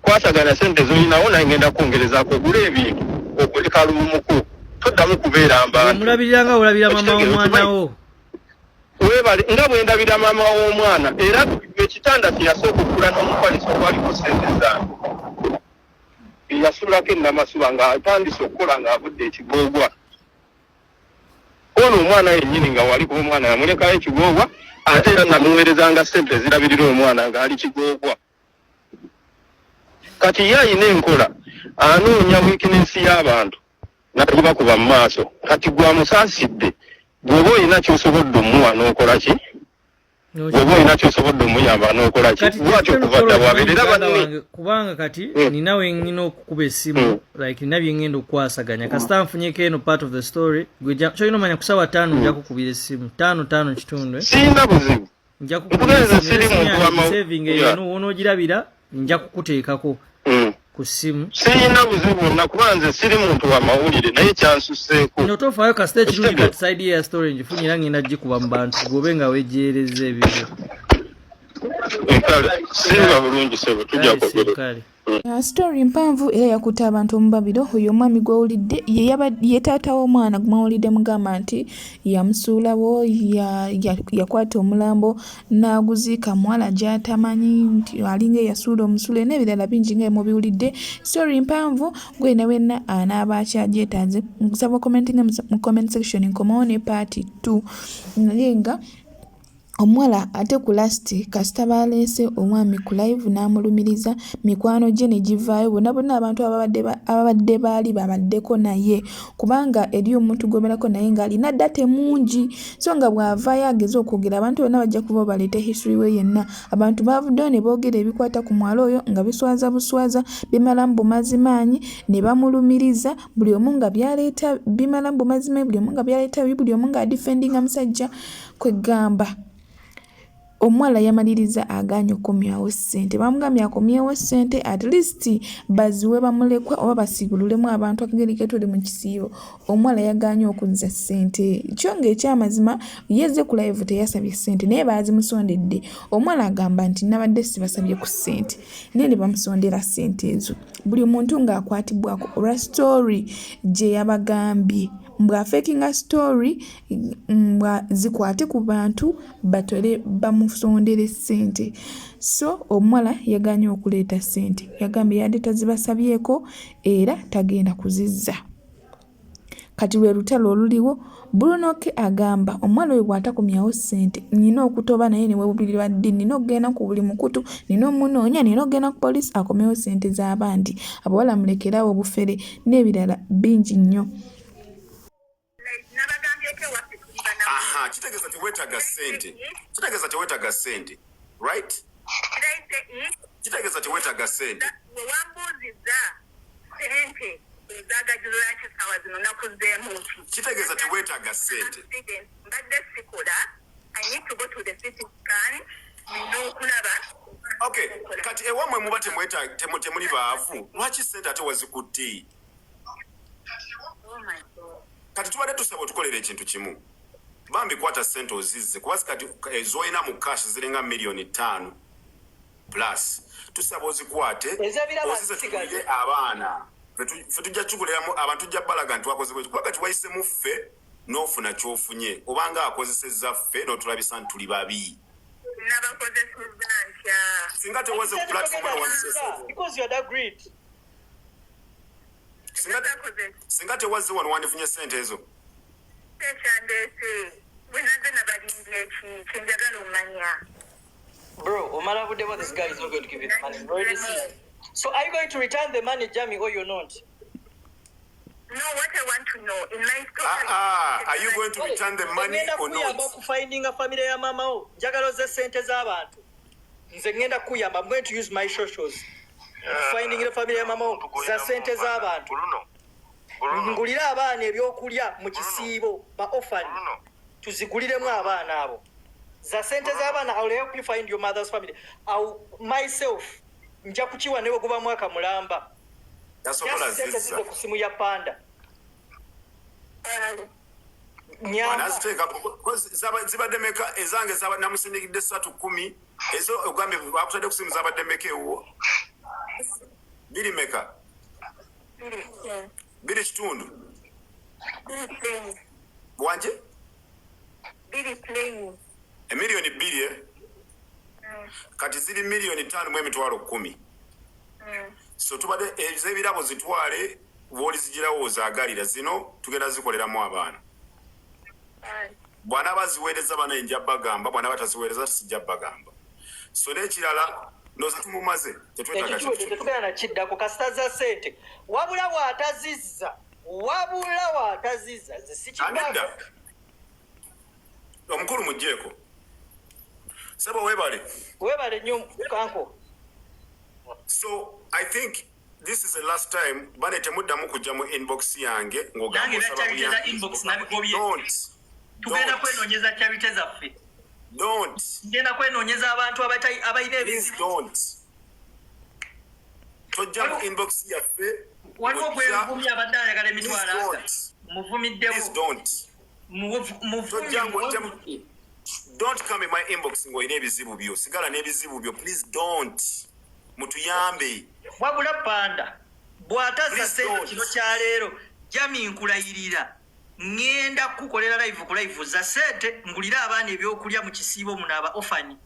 [SPEAKER 4] kwatagana sente zolinawo naye ngenda kwongerezaako ogule ebintu ogule kaluumuko toddamu kubeera mbantu
[SPEAKER 3] omulabirira nga olabira mama w'omwana wo
[SPEAKER 4] webale nga bwe ndabira maama w'omwana era ekitanda kye yasooka okugula n'omufaliso gwaliko sente zange yasulako enamasuba ng'atandise okukola ng'avudde ekigoogwa ono omwana yennyini nga wali kuba omwana yamulekayo ekigoogwa ate era namuweerezanga sente ezirabirira omwana ng'ali kigoogwa kati ye alina enkola anoonya wiikinensi y'abantu nagibakuba mu maaso kati gwamusaasidde bw'oba olina ky'osobodde omuwa n'okola ki bw'oba olina ky'osobodde omuyamba n'okola ki lwaki okuva dda bwabeerera banne
[SPEAKER 3] kubanga kati nina we ngina okukuba essimu like nina bye ngenda okukwasaganya kasita nfunyeko eno part of the story gwe kyolina omanya ku ssaawa ttaano nja kukubira essimu ttaano ttaano kitundu eh?
[SPEAKER 4] Sirina buzibu
[SPEAKER 3] nja kukubira essimu saving eno wonoogirabira nja kukuteekako ku ssimu.
[SPEAKER 4] Sirina buzibu bwonna kuba nze siri muntu wa mawulire naye kyansusseeko.
[SPEAKER 3] No tofaayo kasita ekirungi kati side ya story ngifunye era ngenda gikuba mu bantu gobe nga wejeereza ebibyo.
[SPEAKER 4] Kale singa bulungi sebo tujja kwogera.
[SPEAKER 2] Story mpanvu era yakutte abantu omubabiro. Oyo omwami gw'owulidde ye taata w'omwana gw'owulidde mugamba nti yamusuulawo yakwata omulambo n'aguziika muwala gy'atamanyi nti alinga eyasuula omusule n'ebirala bingi nga mubiwulidde. Story mpanvu gwe ne wenna anaaba akyagyetaaze nkusaba okomentinge mu comment section nkomawo ne part 2 naye nga omuwala ate ku last kasita baleese omwami ku live n'amulumiriza mikwano gye ne givaayo bonna bonna abantu ababadde baali babaddeko naye kubanga eri omuntu gw'obeerako naye ng'alina data mungi so nga bw'avaayo ageze okwogera abantu bonna bajja kuba baleete history we yenna abantu baavuddeyo ne boogera ebikwata ku mwala oyo nga biswaza buswaza bimalamu bumazi maanyi ne bamulumiriza buli omu nga byaleeta bimalamu bumazi maanyi buli omu nga byaleeta bibi buli omu ng'adifendinga musajja kwegamba omuwala yamaliriza agaanye okukomyawo ssente bamugambye akomyewo ssente at least baziwe bamulekwa oba basiibululemu abantu akageri ke tuli mu kisiibo omuwala yagaanye okuzza ssente kyo ng'ekyamazima yezze ku live teyasabye ssente naye baazimusondedde omuwala agamba nti nabadde sibasabye ku ssente naye ne bamusondera ssente ezo buli muntu ng'akwatibwako olwa story gye yabagambye mbu afekinga story mbwa zikwate ku bantu batole bamusondere ssente so omuwala yagaanye okuleeta ssente yagambye yadde tazibasabyeko era tagenda kuzizza kati lwe lutalo oluliwo Bruno K agamba omuwala oyo bw'atakomyawo ssente nina okutoba naye ne webulirwa ddi nina okugenda ku buli mukutu nina omunoonya nina okugenda ku poliisi akomyewo ssente z'abandi abawala mulekeraawo obufere n'ebirala bingi nnyo.
[SPEAKER 5] Aha, kitegeeza teweetaaga ssente kitegeeza teweetaaga ssente right kitegeeza teweetaaga ssente.
[SPEAKER 6] Wewambuuzizza ssente ezagajulula ki ssaawa zino nakuzzeemu nti
[SPEAKER 5] kitegeeza teweetaaga ssente.
[SPEAKER 6] Mbadde sikola I need to go to the CT scan nina okulaba.
[SPEAKER 5] Okay, kati ewammwe muba temuli baavu lwaki ssente ate wazikutte?
[SPEAKER 6] Oh my God.
[SPEAKER 5] Kati tubadde tusaba otukolera ekintu kimu bambi kwata ssente ozizze kuba kati z'olina mu cash ziringa 5 million plus tusaba ozikwate ozizze tugulire abaana ffe tujja kiguliramu abantu tujja balaga nti twakoze bwe kuba kati wayisemu ffe n'ofuna ky'ofunye obanga akozesezza ffe n'otulabisa nti tuli babi.
[SPEAKER 6] Nabakozesezza ntya?
[SPEAKER 5] Singa tewaze ku platform eno
[SPEAKER 7] Because you had agreed.
[SPEAKER 5] Singa tewazze wano wandifunye ssente ezo.
[SPEAKER 6] Ekyandeese. Bwe naze nabalimbye ki kyenjagala omanya.
[SPEAKER 7] Bro, omala budde bwo, this guy is not going to give you the money. We already see. So are you going to return the money, Jamie, or you're not?
[SPEAKER 6] No, what I want to know in my
[SPEAKER 5] Ah, ah, are you going to return the money
[SPEAKER 7] Ngenda
[SPEAKER 5] or
[SPEAKER 7] kuyamba
[SPEAKER 5] not?
[SPEAKER 7] okufindinga family ya mama wo. Njagala ozze ssente z'abantu. Nze ngenda kuyamba. I'm going to use my socials. Finding the family ya mama wo za ssente z'abantu.
[SPEAKER 8] Bruno. Bruno.
[SPEAKER 7] Ngulire abaana ebyokulya mu kisiibo ba orphan.
[SPEAKER 8] Bruno.
[SPEAKER 7] Tuziguliremu abaana abo. Za ssente z'abaana, I will help you find your mother's family. I will, myself nja kukiwa newe guba mwaka mulamba.
[SPEAKER 5] Tasobola
[SPEAKER 7] Just sente
[SPEAKER 5] zizza.
[SPEAKER 7] zize ku simu ya Panda. Nyamba.
[SPEAKER 5] Anaziteeka zibadde meka ezange namusindikidde 310 ezo ogambye bakutadde ku simu zabadde meka ewuwo biri meka biri kitundu wanje
[SPEAKER 6] Biri plain.
[SPEAKER 5] 2 million, eh? Kati ziri 5,100,000. So tubadde ez'ebirabo zitwale bw'olizigirawo ozaagalira zino tugenda zikoleramu abaana. Bw'anaaba ziweereza bana nja bagamba, bw'anaaba taziweereza sijja bagamba. So n'ekirala ndowooza tumumaze, tetwetaaga
[SPEAKER 7] Ekyo
[SPEAKER 5] kintu
[SPEAKER 7] kiwedde,
[SPEAKER 5] kyonna.
[SPEAKER 7] tetugenda nakiddako kasita za ssente. Wabula bw'atazizza, wabula bw'atazizza nze
[SPEAKER 5] Anedda
[SPEAKER 7] sikikwako.
[SPEAKER 5] Omukulu mugjeeko sebo, weebale.
[SPEAKER 7] Weebale nnyo kanko.
[SPEAKER 5] So I think this is the last time bane temuddamu kujja mu inbox yange ng'ogamba
[SPEAKER 7] Nange
[SPEAKER 5] osaba
[SPEAKER 7] charity za
[SPEAKER 5] buyambi.
[SPEAKER 7] inbox nabigobye.
[SPEAKER 5] Don't.
[SPEAKER 7] Tugenda
[SPEAKER 5] Don't.
[SPEAKER 7] kwenoonyeza charity zaffe.
[SPEAKER 5] Don't.
[SPEAKER 7] Tugenda kwenoonyeza abantu abalina
[SPEAKER 5] Please
[SPEAKER 7] ebizibu.
[SPEAKER 5] don't. Tojja mu inbox yaffe.
[SPEAKER 7] Waliwo gwenvumye abadde ayagala
[SPEAKER 5] Please
[SPEAKER 7] emitwalo
[SPEAKER 5] don't.
[SPEAKER 7] 30. Muvumiddewo.
[SPEAKER 5] Please don't. Tojja ng'ojja
[SPEAKER 7] Muvumye.
[SPEAKER 5] Don't come in my inbox ng'olina ebizibu byo. Sigala n'ebizibu byo. Please don't. Mutuyambe.
[SPEAKER 7] Wabula Panda bw'atazza
[SPEAKER 5] Please
[SPEAKER 7] ssente
[SPEAKER 5] don't.
[SPEAKER 7] kino kyaleero, Jami, nkulayirira ŋŋenda kukolera live ku live za ssente ngulire abaana ebyokulya mu kisiibo muno aba orphan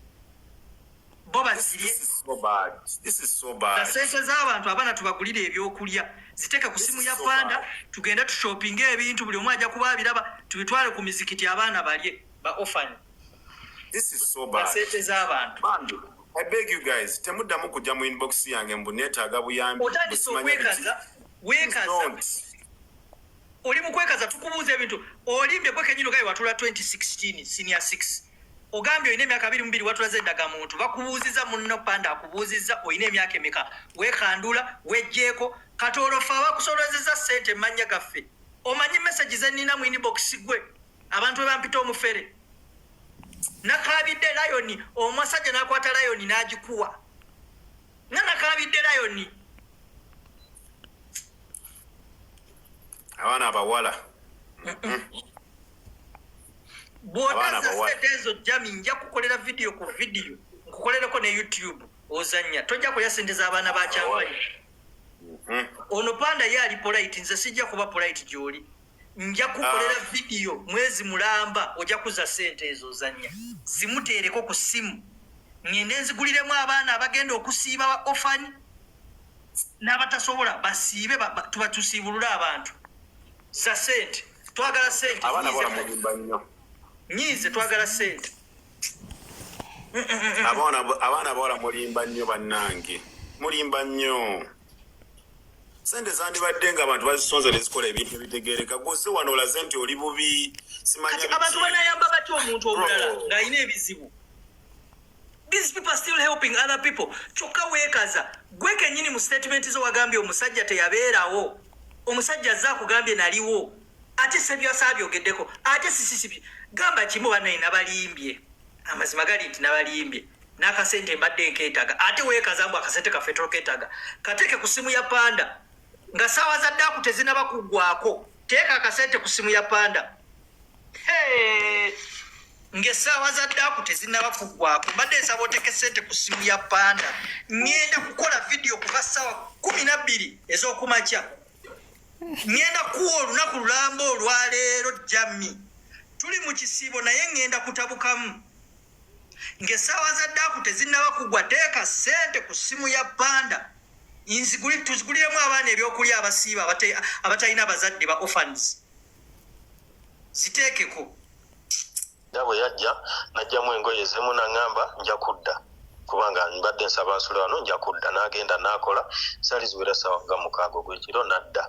[SPEAKER 7] bo bazirye.
[SPEAKER 5] This is so bad. This is so
[SPEAKER 7] Za
[SPEAKER 5] bad.
[SPEAKER 7] ssente z'abantu, abaana tubagulire ebyokulya, ziteeke ku simu ya Panda, tugende tushopinge ebintu, buli omu ajja kuba abiraba, tubitwale ku mizikiti abaana balye ba orphan.
[SPEAKER 5] This is so
[SPEAKER 7] Za
[SPEAKER 5] bad.
[SPEAKER 7] ssente z'abantu.
[SPEAKER 5] Bambi, I beg you guys, temuddamu kujja mu inbox yange mbu neetaaga buyambi.
[SPEAKER 7] Otandise
[SPEAKER 5] busimanya biki.
[SPEAKER 7] okwekaza, weekaza.
[SPEAKER 5] Don't.
[SPEAKER 7] Oli mu kwekaza, tukubuuza ebintu olimbye gwe kenyini. Ogaye watula 2016 senior 6, ogambye olina emyaka 22, watulaze endagamuntu. Bakubuuziza munno Panda akubuuzizza olina emyaka emeka, weekandula wejjeeko. Kati olwo ffe abakusolozeza ssente emannya gaffe, omanyi message zenina mu inbox gwe abantu bwe bampita omufere, nakaabidde layoni, omusajja n'akwata layoni n'agikuwa nga nakaabidde layoni.
[SPEAKER 5] Abaana abawala.
[SPEAKER 7] Bw'otazza
[SPEAKER 5] Abaana abawala.
[SPEAKER 7] ssente ezo, Jami, nja kukolera vidiyo ku vidiyo, nkukolereko ne YouTube ozannya. Tojja kulya ssente z'abaana ba Kyampanyi. Ono Panda ye ali polite, nze sijja kuba polite gy'oli. Nja kukolera
[SPEAKER 5] Ah.
[SPEAKER 7] vidiyo mwezi mulamba, ojja kuza ssente ezo ozannya, zimuteereko ku ssimu, ŋŋende nziguliremu abaana abagenda okusiiba ba orphan n'abatasobola basiibe, tuba tusiibulule abantu. Za ssente, twagala ssente.
[SPEAKER 5] Abaana
[SPEAKER 7] Nyiize.
[SPEAKER 5] abawala mulimba nnyo.
[SPEAKER 7] Nyiize, twagala ssente.
[SPEAKER 5] Abaana abawala mulimba nnyo bannange, mulimba nnyo. Sente zandibadde nga abantu bazisonze ne zikola ebintu ebitegeereka. Gwoze wano olaze nti oli bubi, simanya
[SPEAKER 7] Kati abantu
[SPEAKER 5] biki.
[SPEAKER 7] banayamba batya omuntu omulala
[SPEAKER 5] Bro.
[SPEAKER 7] ng'alina ebizibu? These people are still helping other people. Kyokka weekaza gwe kennyini mu statement zo wagambye omusajja teyabeerawo, omusajja azze akugambye naliwo, ate sebyasa abyogeddeko, ate sisisibi gamba kimu bannaye nabalimbye. Amazima gali nti nabalimbye n'akasente mbadde nkeetaaga, ate weekaza mbu akasente kaffe tokeetaaga. Kateeke ku simu ya Panda nga saawa za ddaaku tezinaba kuggwako. Teeka akasente ku simu ya Panda. Hey! Ng'essaawa za ddaaku tezinnaba kuggwako, mbadde nsaba oteeke sente ku simu ya Panda. Ŋŋenda kukola vidiyo kuva ssaawa 12 ez'okumakya. Ŋŋenda kuwa olunaku lulamba olwaleero. Jammi, tuli mu kisiibo naye ŋŋenda kutabukamu ng'essaawa za ddaaku tezinnaba kuggwa. Teeka sente ku simu ya Panda, tuziguliremu abaana ebyokulya abasiiba abatalina abazadde ba orphans. Ziteekeko.
[SPEAKER 4] Era bwe yajja n'aggyamu engoye ezimu n'aŋŋamba nja kudda kubanga mbadde nsaba nsule wano nja kudda. N'agenda n'akola zaali ziwera ssaawa nga mukaaga ogw'ekiro n'adda.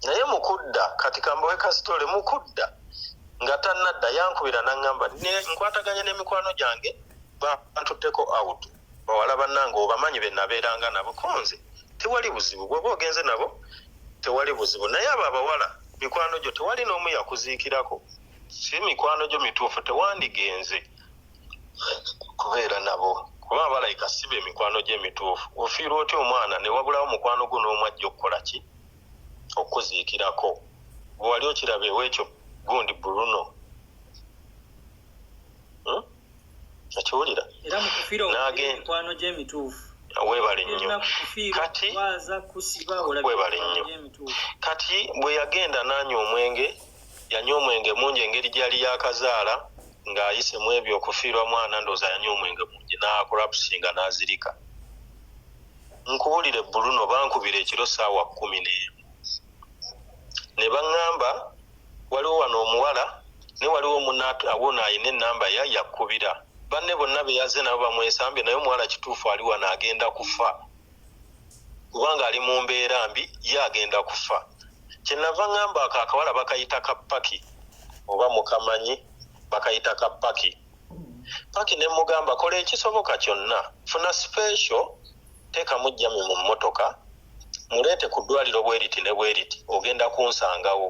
[SPEAKER 4] Naye mu kudda kati kambawe kasitole mu kudda nga tannadda yankubira n'aŋŋamba nkwataganye n'emikwano gyange bantutteko out bawala bannange obamanyi be nabeeranga nabo ko nze tewali buzibu bw'oba ogenze nabo tewali buzibu naye abo abawala mikwano gyo tewali n'omu yakuziikirako. Si mikwano gyo mituufu tewandigenze kubeera nabo kuba balabika si be mikwano gyo emituufu. Ofiirwa otya omwana ne wabulawo mukwano gwo n'omu ajja okukola ki? Okukuziikirako. Gwe wali okiraba ew'ekyo gundi Bruno? Hmm? Okiwulira?
[SPEAKER 7] Era mu kufiirwa mikwano gyo emituufu.
[SPEAKER 4] Webale nnyo. Kati webale nnyo. Kati bwe yagenda n'anywa omwenge Yanywa omwenge mungi engeri gyeyali yakazaala nga ayise mwebyo okufiirwa mwana ndowooza yanywa omwenge mungi nacollapsinga nazirika. Nkubulire Bruno bankubira ekiro saawa 11 nebangamba waliwo wano omuwala naye waliwo wuuno alina enamba ya yakubira banne bonna beyaze nabo bamwesambye naye omuwala kituufu ali wano agenda kufa kubanga ali mumbeera mbi ye agenda kufa. Kyenava ngamba ako akawala bakayita ka paki oba mukamanyi bakayita ka paki paki nemugamba kola ekisoboka kyonna funa special tekamu jami mu motoka muleete ku ddwaliro bweriti ne bweriti ogenda kunsangawo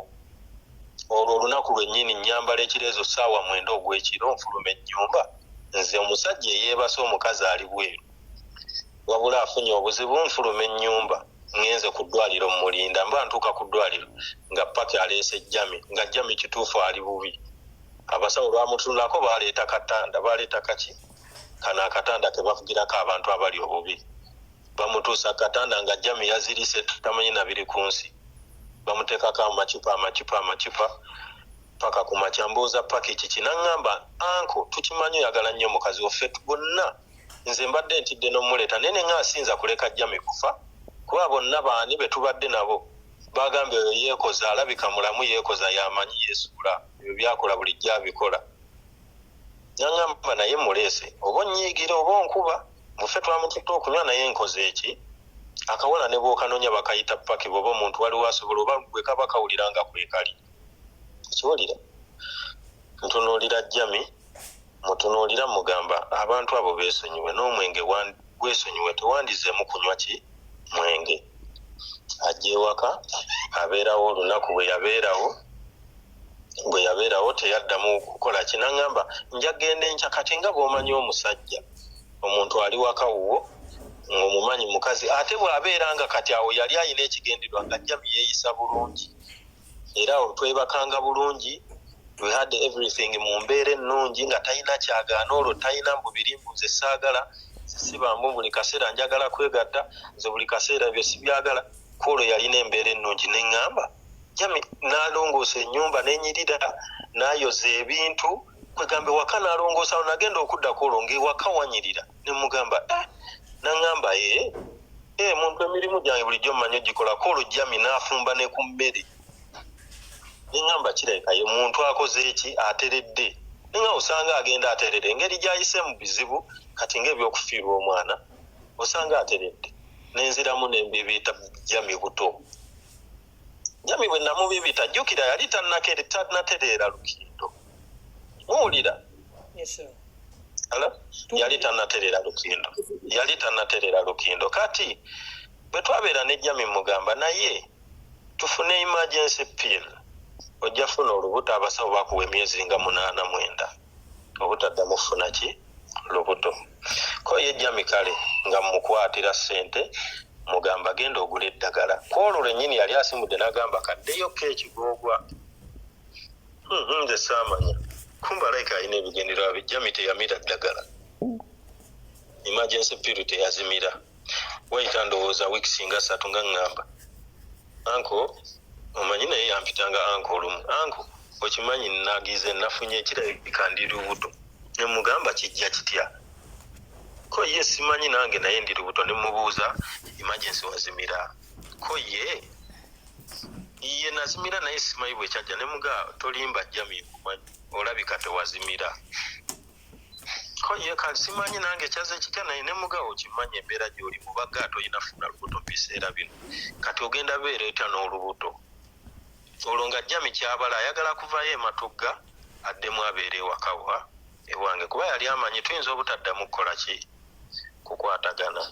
[SPEAKER 4] olwo olunaku lwennyini nyambala ekireezo ssaawa mwenda ogw'ekiro nfuluma ennyumba nze omusajja eyeebase omukazi ali bweru wabula afunye obuzibu nfuluma ennyumba Ngenze ku ddwaliro mmulinda mba ntuuka ku ddwaliro nga Paki aleese Jami nga Jami kituufu ali bubi. Abasawo olwamutunulako baaleeta katanda baaleeta kaki kano akatanda ke bavugirako abantu abali obubi. Bamutuusa ku katanda nga Jami yazirise tamanyi na biri ku nsi. Bamuteekako amacupa amacupa amacupa paka ku makya. Mbuuza Paki kiki n'ang'amba uncle tukimanyi oyagala nnyo mukazi wo ffe bonna Nze mbadde ntidde n'omuleeta naye ne ngamba siyinza kuleka Jamie kufa kuba bonna baani be tubadde nabo baagambye oyo yeekoza alabika mulamu yeekoza y'amanyi yeesuula ebyo by'akola bulijjo abikola. N'angamba naye mmuleese oba onnyiigira oba onkuba mbu ffe twamututte okunywa naye nkoze ki? Akawala ne bw'okanoonya bakayita Paki bw'oba omuntu waliwo asobola oba gwe kaba kawulira nga kwekali. Okiwulira? Ntunuulira Jamie Mutunuulira mugamba abantu abo beesonyiwe n'omwenge gwesonyiwe tewandizeemu kunywa ki mwenge. Ajja ewaka abeerawo olunaku bwe yabeerawo bwe yabeerawo teyaddamu kukola ki n'aŋŋamba nja kugenda enkya kati nga bw'omanyi omusajja omuntu ali waka wuwo ng'omumanyi mukazi ate bw'abeera nga kati awo yali alina ekigendererwa nga Jami yeeyisa bulungi. Era awo twebakanga bulungi, we had everything mu mbeera ennungi nga talina kyagaana olwo talina mbu biri mbu nze saagala nze siba mbu buli kaseera njagala kwegatta nze buli kaseera ebyo sibyagala ku olwo yalina embeera ennungi ne ŋŋamba Jami n'alongoosa ennyumba n'enyirira n'ayoza ebintu kwegamba ewaka n'alongoosa awo nagenda okudda ku olwo ng'ewaka wanyirira ne mugamba eh n'aŋŋamba ee eh muntu emirimu gyange bulijjo mmanyi ogikola ku olwo Jami n'afumba ne ku mmere ne ŋŋamba kirabika ye muntu akoze eki ateredde ne nga osanga agenda aterera engeri gy'ayise mu bizibu kati ng'ebyokufiirwa omwana osanga ateredde ne nziramu ne mbibiita Jami buto Jami bwe namubibita jjukira yali tannatereera lukindo muwulira yali tannatereera lukindo yali tannatereera lukindo kati bwe twabeera ne Jami mugamba naye tufune emergency pill ojja funa olubuto abasawo bakuwa emyezi nga munaana mwenda obutaddamu kufuna ki lubuto ko ye Jami kale nga mmukwatira ssente mugamba genda ogule eddagala ku olwo lwennyini yali asimbudde n'agamba kaddeyo ko ekigoogwa hmm, nze saamanya kumba alayika alina ebigendererwa bye Jami teyamira ddagala emergency pill teyazimira wayita ndowooza weeks nga ssatu nga ŋŋamba anko omanyi naye yampitanga anko olumu anko okimanyi nagize nafunye kirabika ndi lubuto ne mugamba kijja kitya ko ye simanyi nange naye ndi lubuto ne mubuuza emergency wazimira ko ye ye nazimira naye simanyi bwekyajja ne muga tolimba jami nkumanyi. Olabika tewazimira. Ko ye kale simanyi nange kyaze kitya naye ne mugawo okimanyi embeera gy'oli mu bagga toyina funa lubuto mu biseera bino. Kati ogenda beera etya n'olubuto? Olwo nga Jami kyabala ayagala kuvayo e Matugga addemu abeere ewaka wa ewange kuba yali amanyi tuyinza obutaddamu kukola ki kukwatagana.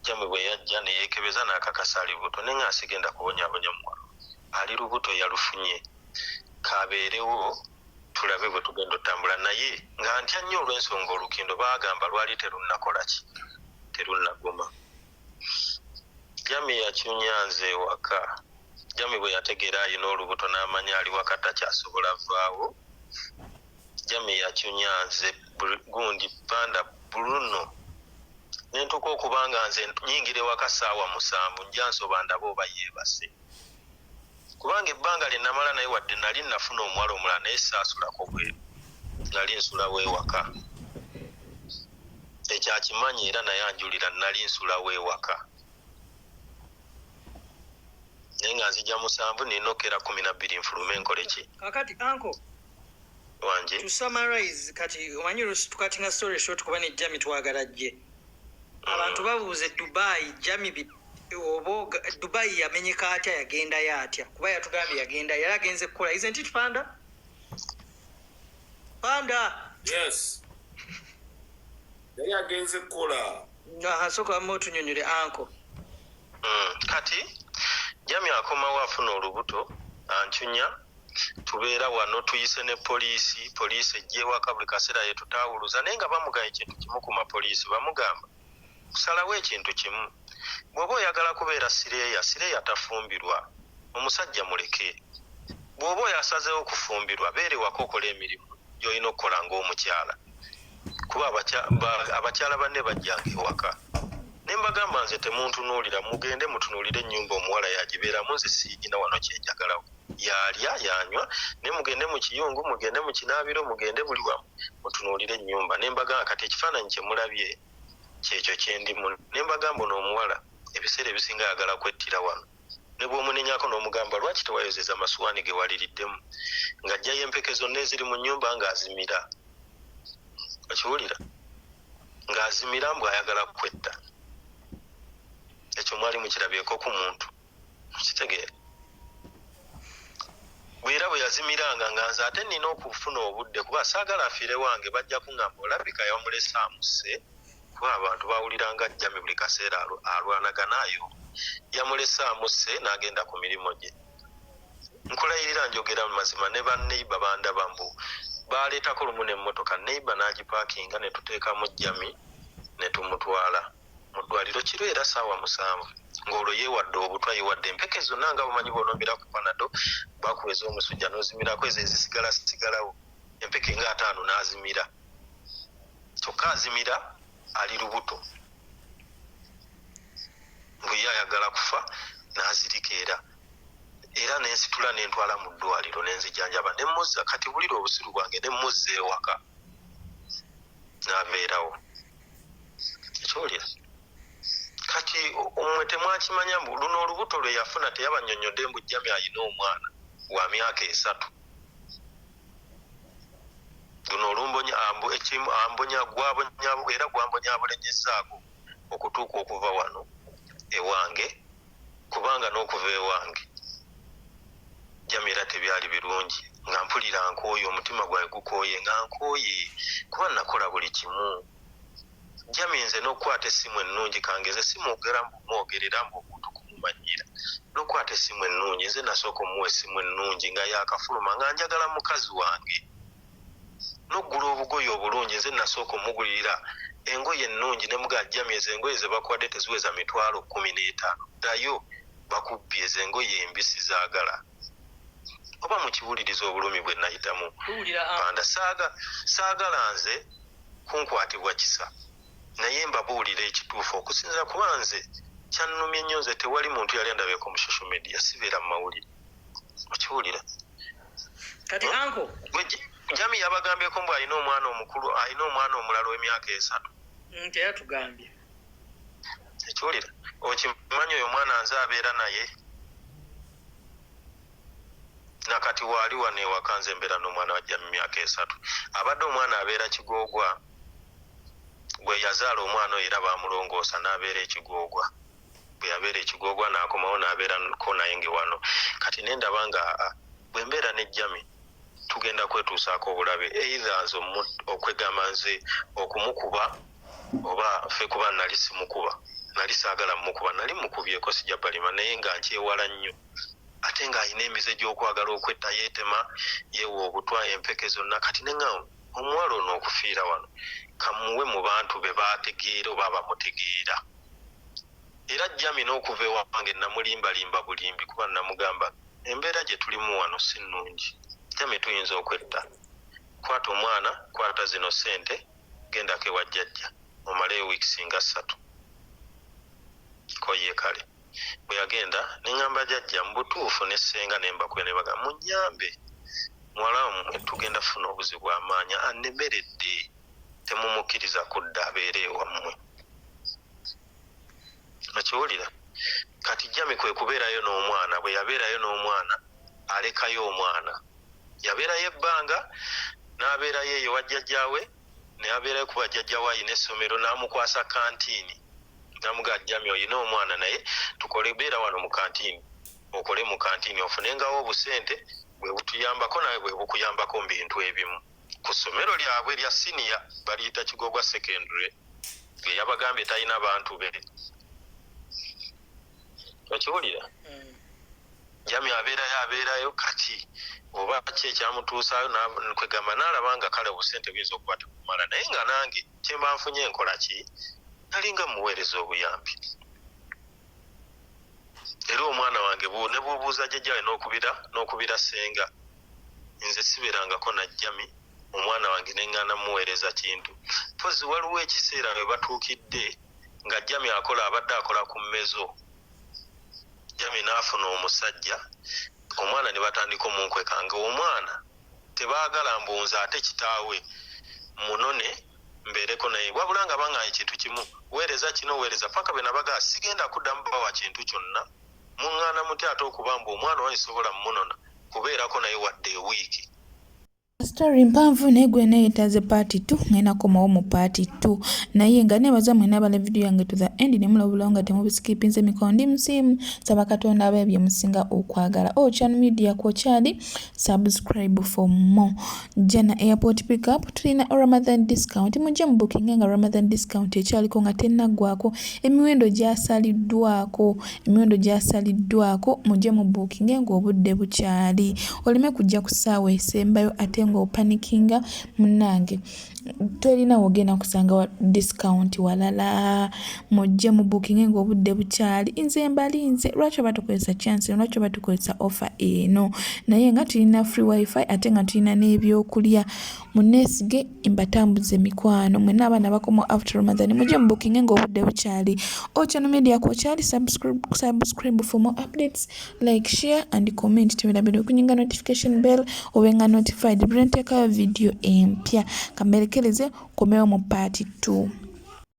[SPEAKER 4] Jami bwe yajja ne yeekebeza n'akakasa ali lubuto ne nga sigenda kubonyabonya muwala ali lubuto yalufunye k'abeerewo tulabe bwe tugenda otambula naye nga ntya nnyo olw'ensonga olukindo baagamba lwali terunnakola ki terunnaguma. Jami yakyunya nze ewaka. Jami bwe yategeera alina olubuto n'amanya ali waka takyasobola vaawo. Jami yakyunya nze gundi Panda Bruno ne ntuuka okuba nga nze nyingira ewaka ssaawa 7 nja nsoba ndabe oba yeebase. Kubanga ebbanga lye namala naye wadde nali nafuna omuwala omulala naye saasulako bweru nali nsulawo ewaka. Ekyo akimanyi era naye anjulira nali nsulawo ewaka. Naye nga nzija 7 nina okukeera 12 nfulume nkole ki?
[SPEAKER 7] Kakati uncle
[SPEAKER 4] Wangi.
[SPEAKER 7] To summarize kati omanyi oluusi tukatinga story short kuba ne Jami twagala ajje. Abantu babuuza e Dubai Jami oba Dubai yamenyeka atya yagendayo atya kuba yatugambye yagenda yali agenze kukola isn't it Panda? Panda.
[SPEAKER 5] Yes. Yali agenze kukola.
[SPEAKER 7] Aha soka wamma otunyonyole anko.
[SPEAKER 4] Kati Jami akomawo afuna olubuto ancunya tubeera wano tuyise ne poliisi poliisi ejja ewaka buli kaseera yetutaawuluza naye nga bamugamba ekintu kimu ku mapoliisi bamugamba kusalawo ekintu kimu bw'oba oyagala kubeera sireeya sireeya tafumbirwa omusajja muleke bw'oba oyasazeewo kufumbirwa beera ewaka okola emirimu gy'olina okukola ng'omukyala kuba abakyala banne bajjanga ewaka ne mbagamba nze temuntunuulira mugende mutunuulire ennyumba omuwala yagibeeramu nze siigina wano kyenjagalawo yalya yanywa ne mugende mu kiyungu mugende mu kinaabiro mugende buli wamu mutunuulire ennyumba ne mbagamba kati ekifaananyi kye mulabye kyekyo kyendimu ne mbagamba ono omuwala ebiseera ebisinga ayagala kwettira wano ne bw'omunenyako n'omugamba lwaki tewayozeza masuwaani ge waliriddemu ng'ajjayo empeke zonna eziri mu nnyumba ng'azimira okiwulira ng'azimira mbu ayagala kwetta ekyo mwali mukirabyeko ku muntu okitegeera bwera bwe yazimiranga nga nze ate nina okufuna obudde kuba saagala afiire wange bajja kuŋŋamba olabika yamulese amusse kuba abantu bawuliranga Jami buli kaseera alwanagana ayo yamulese amusse n'agenda ku mirimu gye. Nkulayirira njogera mazima ne ba neighbor bandaba mbu baleetako lumu n'emmotoka neighbor n'agipaakinga ne tuteekamu Jami ne tumutwala mu ddwaliro kiro era ssaawa 7 ng'olwo yeewadde obutwa yeewadde empeke zonna nga bumanyi bw'onoomira ku panado bakuwa ez'omusujja n'ozimirako ezo ezisigala sigalawo empeke nga 50 n'azimira kyokka azimira ali lubuto mbu ye ayagala kufa n'azirika era era nensitula nentwala mu ddwaliro nenzijanjaba ne muzza kati wulira obusiru bwange ne muzza ewaka n'abeerawo ekiwulira kati omwe temwakimanya mbu luno olubuto lwe yafuna teyabannyonnyodde mbu Jami alina omwana wa myaka 3 luno olumbonya ambonya gwabonya era gwambonyaabonyezaako okutuuka okuva wano ewange kubanga n'okuva ewange Jami era tebyali birungi nga mpulira nkooye omutima gwange gukooye nga nkooye kuba nakola buli kimu Jami nze n'okukwata essimu ennungi kangeze simwogera mbu mwogerera mbu omuntu kumumanyira n'okukwata essimu ennungi nze nasooka omuwa essimu ennungi nga yakafuluma nga njagala mukazi wange n'oggula obugoye obulungi nze nasooka omugulirira engoye ennungi ne mugaa Jami ezo engoye ze bakuwadde teziweza 150,000 ddayo bakubbye ezo engoye embisi zaagala oba mukiwuliriza obulumi bwe nayitamu panda saagala nze kunkwatibwa kisa naye mbabuulira ekituufu okusinziira kuba nze kyannumye nnyo nze tewali muntu yali andabyeko mu social media sibeera mu mawulire okiwulira
[SPEAKER 7] kati anko
[SPEAKER 4] Jami yabagambyeko mbu alina omwana omukulu alina omwana omulala w'emyaka 3
[SPEAKER 7] teyatugambye
[SPEAKER 8] Nakati waali wano ewaka nze mbeera n'omwana wa Jami myaka esatu. Abadde omwana abeera Kigoogwa, bwe yazaala omwana oyo era baamulongoosa n'abeera e Kigoogwa. Bwe yabeera e Kigoogwa n'akomawo n'abeerako naye nge wano. Kati ne ndaba nga aa bwe mbeera ne Jami tugenda kwetuusaako obulabe either nze okwegamba nze okumukuba oba ffe kuba nali simukuba nali saagala mukuba nali mukubyeko sijja balima naye nga nkyewala nnyo ate ng'alina emize gy'okwagala okwetta yeetema yeewa obutwa empeke zonna kati ne nga omuwala ono okufiira wano kamuwe mu bantu be baategeera oba abamutegeera era Jami n'okuva ewange namulimbalimba bulimbi kuba namugamba Embeera gye tulimu wano si nnungi. Jami tuyinza okwetta. Kwata omwana, kwata zino ssente, gendako ewa jjajja omaleyo weeks nga ssatu. Ko ye kale. Bwe yagenda ne ŋŋamba jjajja mu butuufu ne ssenga ne mbakubira ne mbagamba munnyambe muwala wammwe tugenda kufuna obuzibu bwa maanyi annemeredde temumukkiriza kudda abeere ewammwe. Okiwulira? Kati Jami kwe kubeerayo n'omwana. Bwe yabeerayo n'omwana, alekayo omwana. Yabeerayo ebbanga, n'abeerayo eyo ewa jjajjaawe, ne abeerayo kuba jjajjaawe alina essomero, n'amukwasa kantiini. N'amugamba, Jami, olina omwana, naye tukole, beera wano mu kantiini, okole mu kantiini, ofunengawo obusente, bwe butuyambako naawe bwe bukuyambako mu bintu ebimu. Ku ssomero lyabwe erya siniya, baliyita Kigogwa Secondary, lye yabagambye talina bantu be. Okiwulira? Jami abeerayo abeerayo kati oba ki ekyamutuusaayo kwegamba n'alaba nga kale obusente buyinza okuba tebumala naye nga nange kyemba nfunye nkola ki nalinga muweereza obuyambi. Era omwana wange ne bw'obuuza jjajja we n'okubira n'okubira ssenga nze sibeerangako na Jami omwana wange ne ŋŋaana mmuweereza kintu. Mpozzi waliwo ekiseera we batuukidde nga Jami akola abadde akola ku mmezo Jami n'afuna omusajja omwana ne batandika omunkweka nga omwana tebaagala mbu nze ate kitaawe mmunone mbeereko naye wabula nga bangamba ekintu kimu weereza kino weereza paka bwe nabagaa sigenda kuddamu bawa kintu kyonna muŋŋaana mutya ate okuba mbu omwana owange sisobola mmunona kubeerako naye wadde ewiiki.
[SPEAKER 2] Story mpanvu naye gwe neyetaze part 2 ngenda komawo mu part 2 naye nga nebaza mwena abala video yange to the end ne mulabulawo nga temubiskipinze mikono ndi musiimu saba katonda abaye bye musinga okwagala oh channel media kwokyali subscribe for more jana airport pickup tulina Ramadan discount mujje mu booking nga Ramadan discount ekyaliko nga tenaggwako emiwendo gyasaliddwako emiwendo gyasaliddwako mujje mu booking ng'obudde bukyali oleme kujja ku ssaawa esembayo ate ng'opanikinga munnange tolina wogenda kusanga wa discount walala mujje mu booking ng'obudde bukyali nze mbalinze lwaki oba tukozesa chance lwaki oba tukozesa offer eno naye nga tulina free wifi ate nga tulina n'ebyokulya muneesige mbatambuze mikwano mwena abaana bakoma after Ramadan mujje mu booking ng'obudde bukyali Ochano Media kwokyali subscribe, subscribe for more updates like share and comment tewerabira okunyinga notification bell obenga notified buli nteekayo video empya kamberekereze komewo mu part 2.